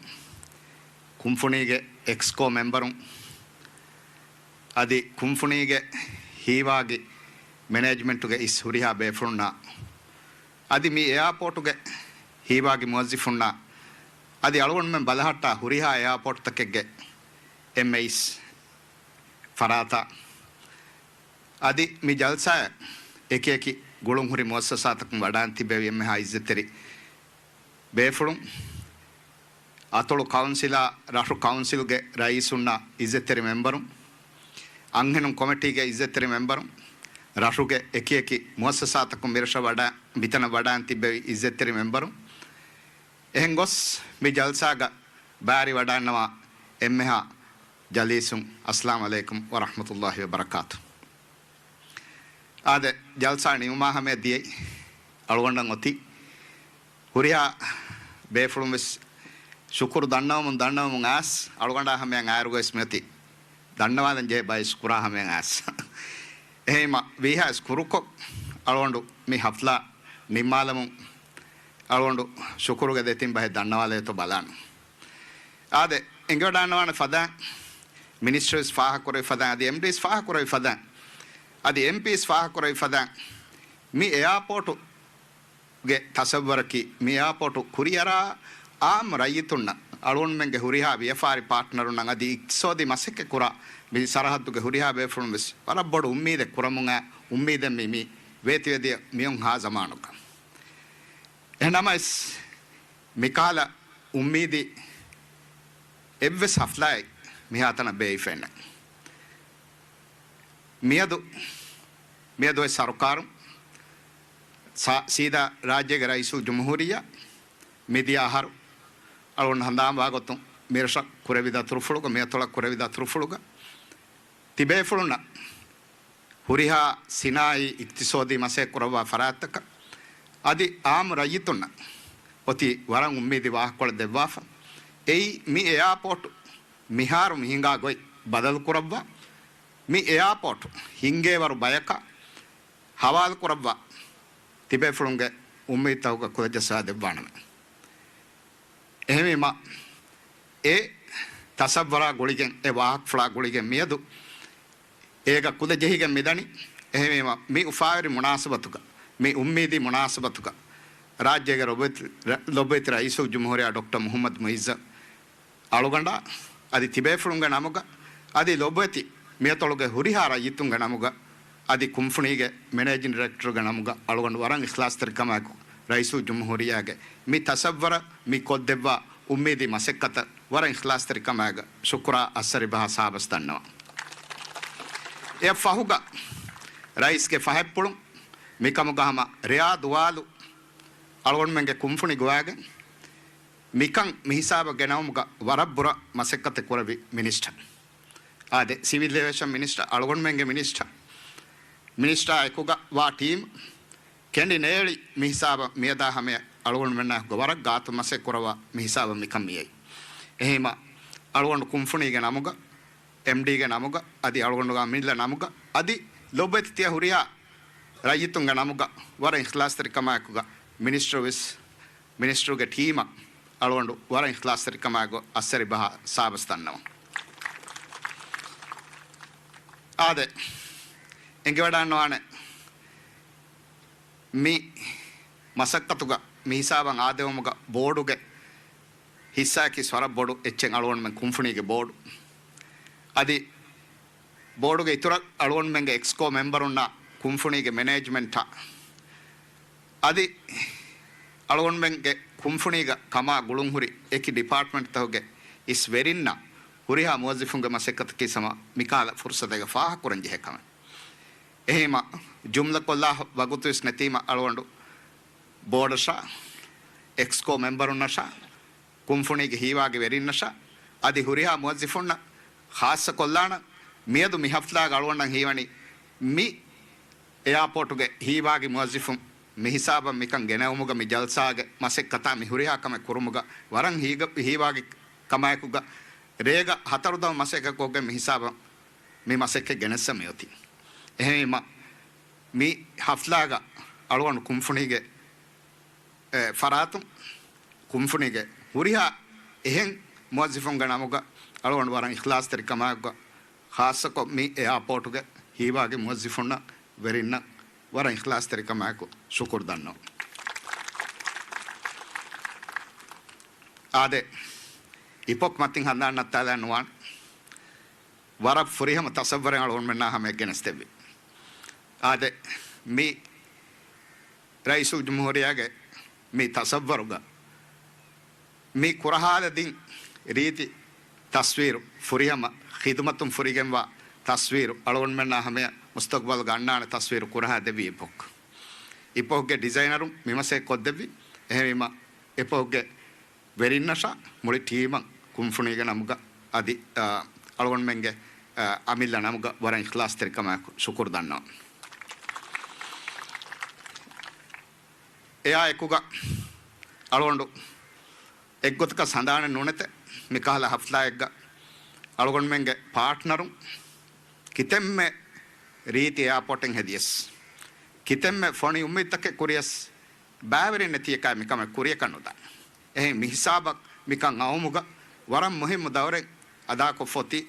ކުންފުނީގެ އެކްސްކޯ މެމްބަރުން، އަދި ކުންފުނީގެ ހީވާގި މެނޭޖްމަންޓުގެ އިސް ހުރިހާ ބޭފުޅުންނާ، އަދި މި އެއާޕޯޓުގެ ހީވާގި މުވައްޒިފުންނާ، އަދި އަޅުގަނޑުމެން ބަލަހައްޓާ ހުރިހާ އެއާޕޯޓްތަކެއްގެ އެމްއޭސް ފަރާތާ، އަދި މި ޖަލްސާއަށް އެކިއެކި ގުޅުންހުރި މުއައްސަސާތަކުން ވަޑައިން ތިއްބެވި އެންމެހާ އިއްޒަތްތެރި ބޭފުޅުން، އަތޮޅު ކައުންސިލާ، ރަށު ކައުންސިލްގެ ރައީސުންނާ އިއްޒަތްތެރި މެމްބަރުން، އަންހެނުން ކޮމިޓީގެ އިއްޒަތްތެރި މެމްބަރުން، ރަށުގެ އެކިއެކި މުއައްސަސާތަކުން މިރަށަށް ވަޑަ، މިތަނަށް ވަޑައިން ތިއްބެވި އިއްޒަތްތެރި މެމްބަރުން، އެހެން ގޮސް މި ޖަލްސާގަ ބާރި ވަޑައިންނަވާ އެންމެހާ ޖަލީސުން، އައްސަލާމު ޢަލައިކުމް ވަރަޙްމަތުﷲ ވަބަރަކާތު. އާދެ، ޖަލްސާ ނިމުމާ ހަމަޔަށް ދިޔައީ އަޅުގަނޑަށް އޮތީ ހުރިހާ ބޭފުޅުން ވެސް ޝުކުރު ދަންނަވަމުން، ދަންނަވަމުން އައިސް، އަޅުގަނޑާ ހަމަޔަށް އައިރުގަ ވެސް މިއޮތީ ދަންނަވާލަން ޖެހޭ ބައެއް ޝުކުރާ ހަމަޔަށް އައިސް. އެހެންމަ ވީހާ ވެސް ކުރުކޮށް، އަޅުގަނޑު މި ހަފްލާ ނިންމާލަމުން އަޅުގަނޑު ޝުކުރުގެ ދެތިން ބަހެއް ދަންނަވާލައޭތޯ ބަލާނަން. އާދެ، އެނގިވަޑައިންނަވާނެ ފަދައިން، މިނިސްޓްރީސް ފާހަގަކުރެވި ފަދައިން، އަދި އެމްޑީސް ފާހަގަކުރެވި ފަދައިން، އަދި އެމްޕީސް ފާހަގަކުރެވި ފަދައިން، މި އެއާޕޯޓުގެ ތަސައްވަރަކީ، މި އެއާޕޯޓު ކުރިއަރާ އާއްމު ރައްޔިތުންނަށް، އަޅުގަނޑުމެންގެ ހުރިހާ ވިޔަފާރި ޕާޓްނަރުންނަށް އަދި އިޤްތިޞާދީ މަސައްކަތް ކުރާ މި ސަރަހައްދުގެ ހުރިހާ ބޭފުޅުން ވެސް ވަރަށް ބޮޑު އުއްމީދެއް ކުރަމުން އައި އުއްމީދެއް މި، މި ވޭތުވެދިޔަ މިއޮންހާ ޒަމާނުގަ. އެހެންނަމަވެސް، މިކަހަލަ އުއްމީދީ އެއްވެސް ހަފްލާއެއް މިހާތަނަށް ބޭއްވިފައެއް ނެތް. މިއަދު، މިއަދު އޮތް ސަރުކާރުން ސާ-، ސީދާ ރާއްޖޭގެ ރައީސުލްޖުމްހޫރިއްޔާ މިދިޔަ އަހަރު އަޅުގަނޑު ހަނދާންވާ ގޮތުން މިރަށަށް ކުރެވި ދަތުރުފުޅުގަ، މިއަތޮޅަށް ކުރެވި ދަތުރުފުޅުގަ ތިބޭފުޅުންނަށް ހުރިހާ ސިނާއީ އިޤްތިޞާދީ މަސައްކަތް ކުރައްވާ ފަރާތްތަކަށް އަދި އާއްމު ރައްޔިތުންނަށް އޮތީ ވަރަށް އުއްމީދީ ވާހަކަކޮޅެއް ދެއްވާފަ. އެއީ، މި އެއާޕޯޓު މިހާރު މި ހިނގާ ގޮތް ބަދަލު ކުރައްވާ، މި އެއާޕޯޓު ހިންގޭވަރު ބަޔަކަށް ހަވާލު ކުރައްވާ ތިބޭފުޅުންގެ އުއްމީދުތަކުގަ ކުލަޖައްސާ ދެއްވާނަމޭ. އެހެންވީމަ، އެ ތަސައްވަރާ ގުޅިގެން، އެ ވާހަކަފުޅާ ގުޅިގެން މިއަދު އޭގަ ކުލަ ޖެހިގެން މިދަނީ. އެހެންވީމަ، މި އުފާވެރި މުނާސަބަތުގަ، މި އުއްމީދީ މުނާސަބަތުގަ، ރާއްޖޭގެ ލޮބުވެތި، ރަ-، ލޮބުވެތި ރައީސުލްޖުމްހޫރިއްޔާ ޑޮކްޓަރ މުޙައްމަދު މުޢިއްޒަށް އަޅުގަނޑާ އަދި ތިބޭފުޅުންގެ ނަމުގަ އަދި ލޮބުވެތި މިއަތޮޅުގެ ހުރިހާ ރައްޔިތުންގެ ނަމުގަ އަދި ކުންފުނީގެ މެނޭޖިން ޑިރެކްޓަރުގެ ނަމުގަ އަޅުގަނޑު ވަރަށް އިޚްލާޞްތެރިކަމާއެކު ރައީސުލްޖުމްހޫރިއްޔާގެ މި ތަސައްވަރަށް މި ކޮށްދެއްވާ އުއްމީދީ މަސައްކަތަށް ވަރަށް އިޚްލާޞްތެރިކަމާއެކު ޝުކުރާ އައްސަރިބަހާ ސާބަސް ދަންނަވަން. އެއަށް ފަހުގަ ރައީސްގެ ފަހަތްޕުޅުން މިކަމުގަ ހަމަ ރެޔާ ދުވާލު އަޅުގަނޑުމެންގެ ކުންފުނި ގޮވާގެން މިކަން މިހިސާބަށް ގެނައުމުގަ ވަރަށް ބުރަ މަސައްކަތެއް ކުރެއްވި މިނިސްޓަރު. އާދެ، ސިވިލް އޭވިއޭޝަން މިނިސްޓަރ، އަޅުގަނޑުމެންގެ މިނިސްޓަރ، މިނިސްޓާ އެކުގަ ވާ ޓީމް ކެނޑި ނޭޅި މި ހިސާބަށް މިއަދާ ހަމަޔަށް އަޅުގަނޑުމެންނާ އެކުގަ ވަރަށް ގާތު މަސައްކަތް ކުރައްވާ މި ހިސާބަށް މިކަން މިއައީ. އެހީމަ އަޅުގަނޑު ކުންފުނީގެ ނަމުގަ، އެމްޑީގެ ނަމުގަ، އަދި އަޅުގަނޑުގެ އަމިއްލަ ނަމުގަ، އަދި ލޮބުވެތި ތިޔަ ހުރިހާ ރައްޔިތުންގެ ނަމުގަ ވަރަށް އިޚްލާޞްތެރިކަމާއެކުގަ މިނިސްޓަރު ވެސް، މިނިސްޓަރުގެ ޓީމަށް އަޅުގަނޑު ވަރަށް އިޚްލާޞްތެރިކަމާއެކު އައްސަރި ބަހާ ސާބަސް ދަންނަވަން. އާދެ، އެނގިވަޑާންވާނެ މި މަސައްކަތުގަ މި ހިސާބަށް އާދެވުމުގަ ބޯޑުގެ ހިއްސާއަކީ ވަރަށް ބޮޑު އެއްޗެއް އަޅުގަނޑުމެން ކުންފުނީގެ ބޯޑު. އަދި ބޯޑުގެ އިތުރަށް އަޅުގަނޑުމެންގެ އެކްސްކޯ މެމްބަރުންނާ ކުންފުނީގެ މެނޭޖްމަންޓާ އަދި އަޅުގަނޑުމެންގެ ކުންފުނީގަ ކަމާ ގުޅުންހުރި އެކި ޑިޕާޓްމަންޓްތަކުގެ އިސް ވެރިންނަށް ހުރިހާ މުވައްޒިފުންގެ މަސައްކަތަކީ ހަމަ މިކަހަލަ ފުރުސަތެއްގަ ފާހަގަކުރަން ޖެހޭ ކަމެއް. އެހީމަ ޖުމްލަކޮށްލާ ވަގުތުވެސް ނެތީމަ އަޅުގަނޑު ބޯޑަށާ، އެކްސްކޯ މެމްބަރުންނަށާ، ކުންފުނީގެ ހީވާގި ވެރިންނަށާ، އަދި ހުރިހާ މުވައްޒިފުންނަށް ޚާއްޞަކޮށްލާނަން. މިއަދު މި ހަފްތާގަ އަޅުގަނޑަށް ހީވަނީ މި އެއާޕޯޓުގެ ހީވާގި މުވައްޒިފުން މި ހިސާބަށް މިކަން ގެނައުމުގަ މި ޖަލްސާގެ މަސައްކަތާ މި ހުރިހާ ކަމެއް ކުރުމުގަ ވަރަށް ހީގަ-، ހީވާގި ކަމާއެކުގަ ރޭގަ ހަތަރު ދަމު މަސައްކަތްކޮށްގެން މި ހިސާބަށް މި މަސައްކަތް ގެނެއްސަ މިއޮތީ. އެހެންވީމަ މި ހަފްތާގަ އަޅުގަނޑު ކުންފުނީގެ އެ، ފަރާތުން ކުންފުނީގެ ހުރިހާ އެހެން މުވައްޒިފުންގެ ނަމުގަ އަޅުގަނޑު ވަރަށް އިޚްލާޞްތެރިކަމާއެކުގަ، ޚާއްޞަކޮށް މި އެއާޕޯޓުގެ ހީވާގި މުވައްޒިފުންނަށް ވެރިންނަށް ވަރަށް އިޚްލާޞްތެރިކަމާއެކު ޝުކުރު ދަންނަވަން. އާދެ، އިޕޮކް މަތިން ހަނދާން ނައްތާލާ ނުވާން. ވަރަށް ފުރިހަމަ ތަޞައްވަރެއް އަޅުގަނޑުމެންނާ ހަމަޔަށް ގެނެސްދެއްވި. އާދެ، މި ރައީސުލްޖުމްހޫރިއްޔާގެ މި ތަޞައްވަރުގަ މި ކުރަހާލަދިން ރީތި ތަސްވީރު، ފުރިހަމަ ޚިދުމަތުން ފުރިގެންވާ ތަސްވީރު، އަޅުގަނޑުމެންނާ ހަމަޔަށް މުސްތަޤްބަލްގަ އަންނާނެ ތަސްވީރު ކުރަހާ ދެއްވި އިޕޮކް. އިޕޮކްގެ ޑިޒައިނަރުން މި މަސައްކަތް ކޮށްދެއްވި. އެހެންވީމަ އިޕޮކްގެ ވެރިންނަށާ މުޅި ޓީމަށް ކުންފުނީގެ ނަމުގަ އަދި، އާ، އަޅުގަނޑުމެންގެ، އާ، އަމިއްލަ ނަމުގަ ވަރަށް އިޚްލާޞްތެރިކަމާއެކު ޝުކުރު ދަންނަވަން. އެއާ އެކުގަ އަޅުގަނޑު އެއްގޮތަކަށް ހަނދާނެއް ނުނެތެ، މިކަހަލަ ހަފްތާއެއްގަ އަޅުގަނޑުމެންގެ ޕާޓްނަރުން ކިތަންމެ ރީތި އެއާޕޯޓެއް ހެދިޔަސް، ކިތަންމެ ފޮނި އުއްމީދުތަކެއް ކުރިޔަސް، ބައިވެރިން ނެތިއެކާ މިކަމެއް ކުރިޔަކަށް ނުދާނެ. އެހެން މިހިސާބަށް މިކަން އައުމުގަ ވަރަށް މުހިއްމު ދައުރެއް އަދާކޮށްފަ އޮތީ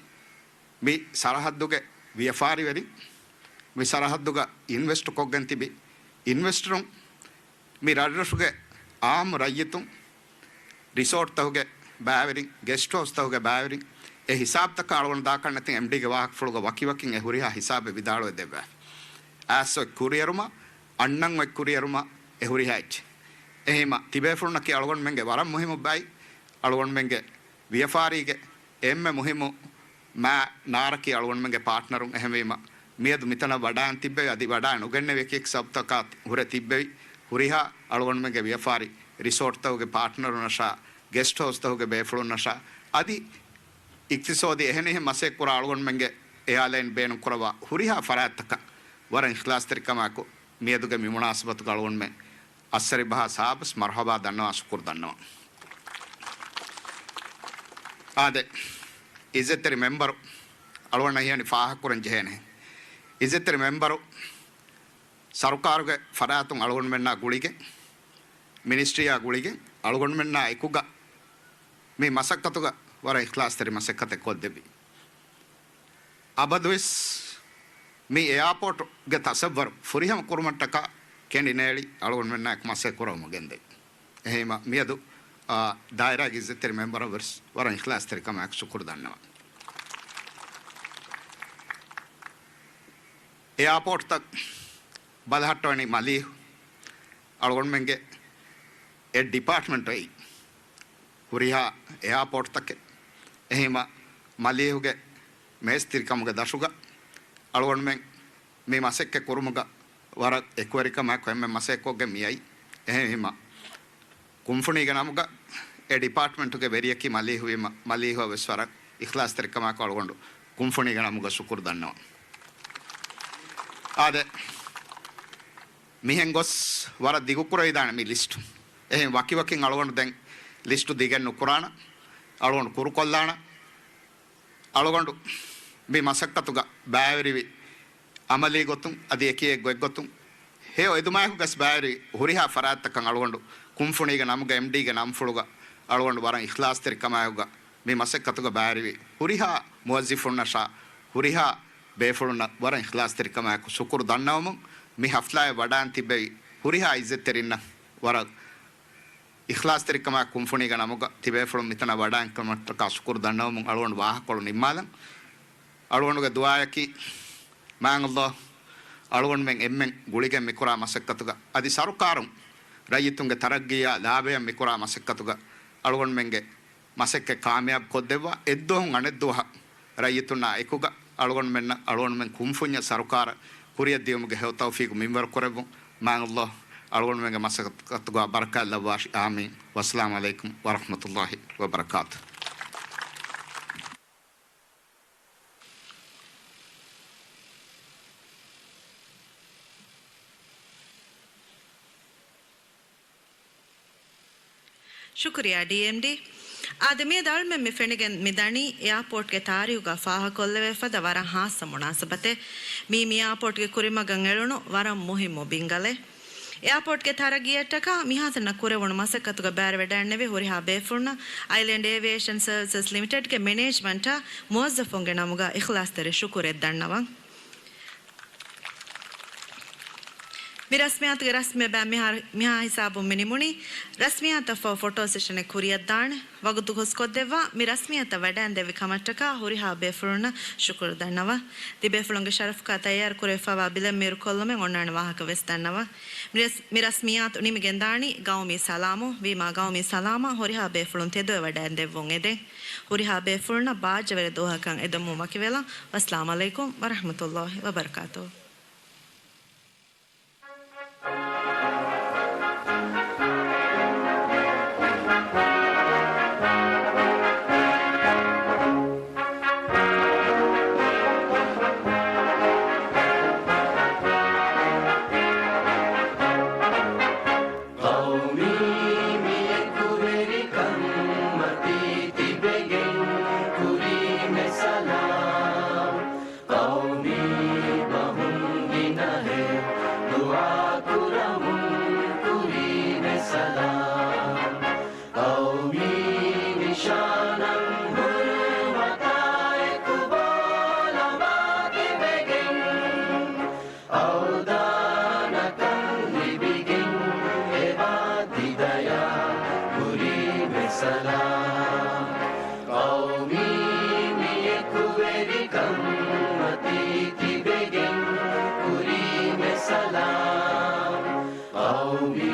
މި ސަރަހައްދުގެ ވިޔަފާރިވެރިން، މި ސަރަހައްދުގަ އިންވެސްޓް ކޮށްގެން ތިބި އިންވެސްޓަރުން، މި ރަށްރަށުގެ އާއްމު ރައްޔިތުން، ރިސޯޓްތަކުގެ ބައިވެރިން، ގެސްޓް ހައުސްތަކުގެ ބައިވެރިން، އެ ހިސާބުތަކަށް އަޅުގަނޑު ދާކަށް ނެތިން އެމްޑީގެ ވާހަކަފުޅުގަ ވަކިވަކިން އެ ހުރިހާ ހިސާބެއް ވިދާޅުވެ ދެއްވާފި. އައިސް އޮތް ކުރިއެރުމާ، އަންނަން އޮތް ކުރިއެރުމާ އެ ހުރިހާ އެއްޗެއް. އެހީމަ ތިބޭފުޅުންނަކީ އަޅުގަނޑުމެންގެ ވަރަށް މުހިއްމު ބައި، އަޅުގަނޑުމެންގެ ވިޔަފާރީގެ އެންމެ މުހިއްމު މާ ނާރަކީ އަޅުގަނޑުމެންގެ ޕާޓްނަރުން. އެހެންވީމަ، މިއަދު މިތަނަށް ވަޑާން ތިއްބެވި، އަދި ވަޑާ ނުގެންނެވި އެކި އެކި ސަބަބުތަކާ ހުރެ ތިއްބެވި، ހުރިހާ އަޅުގަނޑުމެންގެ ވިޔަފާރި ރިސޯޓްތަކުގެ ޕާޓްނަރުންނަށާ، ގެސްޓް ހައުސްތަކުގެ ބޭފުޅުންނަށާ، އަދި އިޤްތިޞާދީ އެހެނިހެން މަސައްކަތް ކުރާ އަޅުގަނޑުމެންގެ އެއާލައިން ބޭނުން ކުރައްވާ ހުރިހާ ފަރާތްތަކަށް ވަރަށް އިޚްލާޞްތެރިކަމާއެކު މިއަދުގެ މި މުނާސަބަތުގަ އަޅުގަނޑުމެން އައްސަރި ބަހާ ސާބަސް މަރުޙަބާ ދަންނަވާ ޝުކުރު ދަންނަވަން. އާދެ، އިއްޒަތްތެރި މެމްބަރު، އަޅުގަނޑަށް ހިޔަނި ފާހަގަކުރަން ޖެހޭނެ. އިއްޒަތްތެރި މެމްބަރު، ސަރުކާރުގެ ފަރާތުން އަޅުގަނޑުމެންނާ ގުޅިގެން، މިނިސްޓްރީއާ ގުޅިގެން، އަޅުގަނޑުމެންނާ އެކުގަ މި މަސައްކަތުގަ ވަރަށް އިޚްލާޞްތެރި މަސައްކަތެއް ކޮށްދެއްވި. އަބަދުވެސް މި އެއާޕޯޓުގެ ތަޞައްވަރު ފުރިހަމަ ކުރުމަށްޓަކާ ކެނޑި ނޭޅި އަޅުގަނޑުމެންނާއެކު މަސައްކަތް ކުރައްވަމުން ގެންދައި. އެހީމަ މިއަދު، އާ، ދާއިރާގެ އިއްޒަތްތެރި މެމްބަރަށް ވެސް ވަރަށް އިޚްލާޞްތެރިކަމާއެކު ޝުކުރު ދަންނަވަން. އެއާޕޯޓްތައް ބަލަހައްޓަވަނީ މަލީހު އަޅުގަނޑުމެންގެ އެއް ޑިޕާޓްމަންޓު އެއީ. ހުރިހާ އެއާޕޯޓްތަކެއް. އެހީމަ މަލީހުގެ މޭސްތިރިކަމުގެ ދަށުގަ އަޅުގަނޑުމެން މި މަސައްކަތް ކުރުމުގަ ވަރަށް އެކުވެރިކަމާއެކު އެންމެ މަސައްކަތް ކޮށްގެން މިއައީ. އެހެންވީމަ ކުންފުނީގެ ނަމުގަ އެ ޑިޕާޓްމަންޓުގެ ވެރިޔަކީ މަލީހުވީމަ، މަލީހުއަށް ވެސް ވަރަށް އިޚްލާޞްތެރިކަމާއެކު އަޅުގަނޑު ކުންފުނީގެ ނަމުގަ ޝުކުރު ދަންނަވަން. އާދެ، މިހެން ގޮސް ވަރަށް ދިގުކުރެވިދާނެ މި ލިސްޓު. އެހެން ވަކިވަކިން އަޅުގަނޑު ދެން ލިސްޓު ދިގެއް ނުކުރާނަ، އަޅުގަނޑު ކުރުކޮށްލާނަ. އަޅުގަނޑު މި މަސައްކަތުގަ ބައިވެރިވި އަމަލީ ގޮތުން އަދި އެކި އެއް ގޮތްގޮތުން ހެޔޮ އެދުމާއެކު ގަސް ބައިވެރި ހުރިހާ ފަރާތްތަކަށް އަޅުގަނޑު ކުންފުނީގެ ނަމުގަ އެމްޑީގެ ނަންފުޅުގަ އަޅުގަނޑު ވަރަށް އިޚްލާޞްތެރިކަމާއެކުގަ މި މަސައްކަތުގަ ބައިވެރިވި ހުރިހާ މުވައްޒިފުންނަށާ ހުރިހާ ބޭފުޅުންނަށް ވަރަށް އިޚްލާޞްތެރިކަމާއެކު ޝުކުރު ދަންނަވަމުން، މި ހަފްލާއެއް ވަޑާން ތިއްބެވި ހުރިހާ އިއްޒަތްތެރިންނަށް ވަރަށް އިޚްލާޞްތެރިކަމާއެކު ކުންފުނީގެ ނަމުގަ ތިބޭފުޅުން މިތަނަށް ވަޑާން ކަމަށްޓަކާ ޝުކުރު ދަންނަވަމުން އަޅުގަނޑު ވާހަކަކޮޅު ނިންމާލަން. އަޅުގަނޑުގެ ދުޢާއަކީ، މާތް ﷲ އަޅުގަނޑުމެން އެންމެން ގުޅިގެން މިކުރާ މަސައްކަތުގަ އަދި ސަރުކާރުން ރައްޔިތުންގެ ތަރައްގީއާ ލާބަޔަށް މިކުރާ މަސައްކަތުގަ އަޅުގަނޑުމެންގެ މަސައްކަތް ކާމިޔާބު ކޮށްދެއްވާ، އެއްދުވަހުން އަނެއްދުވަހަށް ރައްޔިތުންނާ އެކުގަ އަޅުގަނޑުމެންނަށް އަޅުގަނޑުމެން ކުންފުންޏަށް ސަރުކާރަށް ކުރިއަށް ދިޔުމުގެ ހެޔޮ ތައުފީޤު މިންވަރު ކުރެއްވުން. މާތް ﷲ އަޅުގަނޑުމެންގެ މަސައްކަތުގަ ބަރަކާތް ލައްވާށި. އާމީން. ވައްސަލާމު ޢަލައިކުމް ވަރަޙްމަތުﷲ ވަބަރަކާތުހު. ޝުކުރިއްޔާ، ޑީއެމްޑީ. އާދެ، މިއަދު އަޅުމެން މި ފެނިގެން މި ދަނީ އެއާޕޯޓްގެ ތާރީހުގަ ފާހަގަކޮށްލެވޭ ފަދަ ވަރަށް ހާއްސަ މުނާސަބަތެއް. މީ މި އެއާޕޯޓްގެ ކުރިމަގަށް އެޅުނު ވަރަށް މުހިއްމު ބިންގަލެއް. އެއާޕޯޓްގެ ތަރައްގީއަށްޓަކާ މިހާތަނަށް ކުރެވުނު މަސައްކަތުގަ ބައިވެރިވެޑައިންނެވި ހުރިހާ ބޭފުޅުންނަށް އައިލެންޑް އޭވިއޭޝަން ސަރވިސަސް ލިމިޓެޑްގެ މެނޭޖްމަންޓާ މުވައްޒަފުންގެ ނަމުގަ އިޚްލާޞްތެރި ޝުކުރެއް ދަންނަވަން. މި ރަސްމިއްޔާތުގެ ރަސްމީ ބައި މިހާ، މިހާ ހިސާބުން މި ނިމުނީ. ރަސްމިއްޔާތަށްފަހު ފޮޓޯ ސެޝަނެއް ކުރިއަށްދާނެ. ވަގުތު ހުސްކޮށްދެއްވާ، މި ރަސްމިއްޔާތަށް ވަޑައިންދެއްވި ކަމަށްޓަކާ ހުރިހާ ބޭފުޅުންނަށް ޝުކުރު ދަންނަވަން. ތިބޭފުޅުންގެ ޝަރަފުގަ ތައްޔާރު ކުރެވިފައިވާ ބިލެއް މީރުކޮށްލުމެއް އޮންނާނެ ވާހަކަ ވެސް ދަންނަވަން. މި ރަސް، މި ރަސްމިއްޔާތު ނިމިގެންދާނީ ގައުމީ ސަލާމުން. ވީމާ ގައުމީ ސަލާމަށް ހުރިހާ ބޭފުޅުން ތެދުވެ ވަޑައިންދެއްވުން އެދެން. ހުރިހާ ބޭފުޅުންނަށް ބާއްޖަވެރި ދުވަހަކަށް އެދެމުން ވަކިވެލަން. ވައްސަލާމު ޢަލައިކުމް ވަރަޙްމަތުﷲ ވަބަރަކާތުހު. ޤައުމީ މިއެކުވެރިކަން މަތީ ތިބެގެން ކުރީމެ ސަލާމް. ޤައުމީ ބަހުން ގިނަހެޔޮ ދުޢާ ކުރަމުން ކުރީމެ ސަލާމް. ޤައުމީ ނިޝާނަށް ހުރުމަތާ އެކު ބޯލަމާ ތިބެގެން އަވްދާނަކަން ލިބިގެން އެބާ ތިދަޔާ ކުރީމެ ސަލާމް. ޤައުމީ މިއެކުވެރިކަން މަތީ ތިބެގެން ކުރީމެ ސަލާމް. ޤައުމީ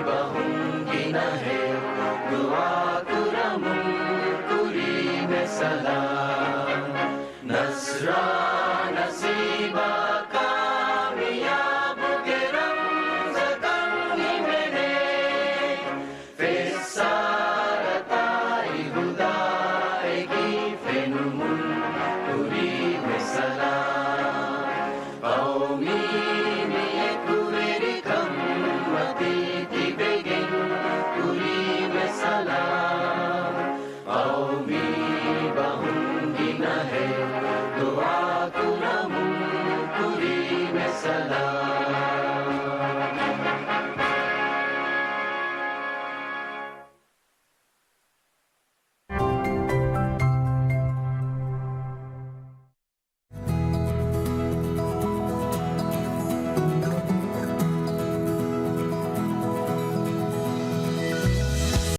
ބަހުން ގިނަހެޔޮ ދުޢާ ކުރަމުން ކުރީމެ ސަލާމް. ނަޞްރާ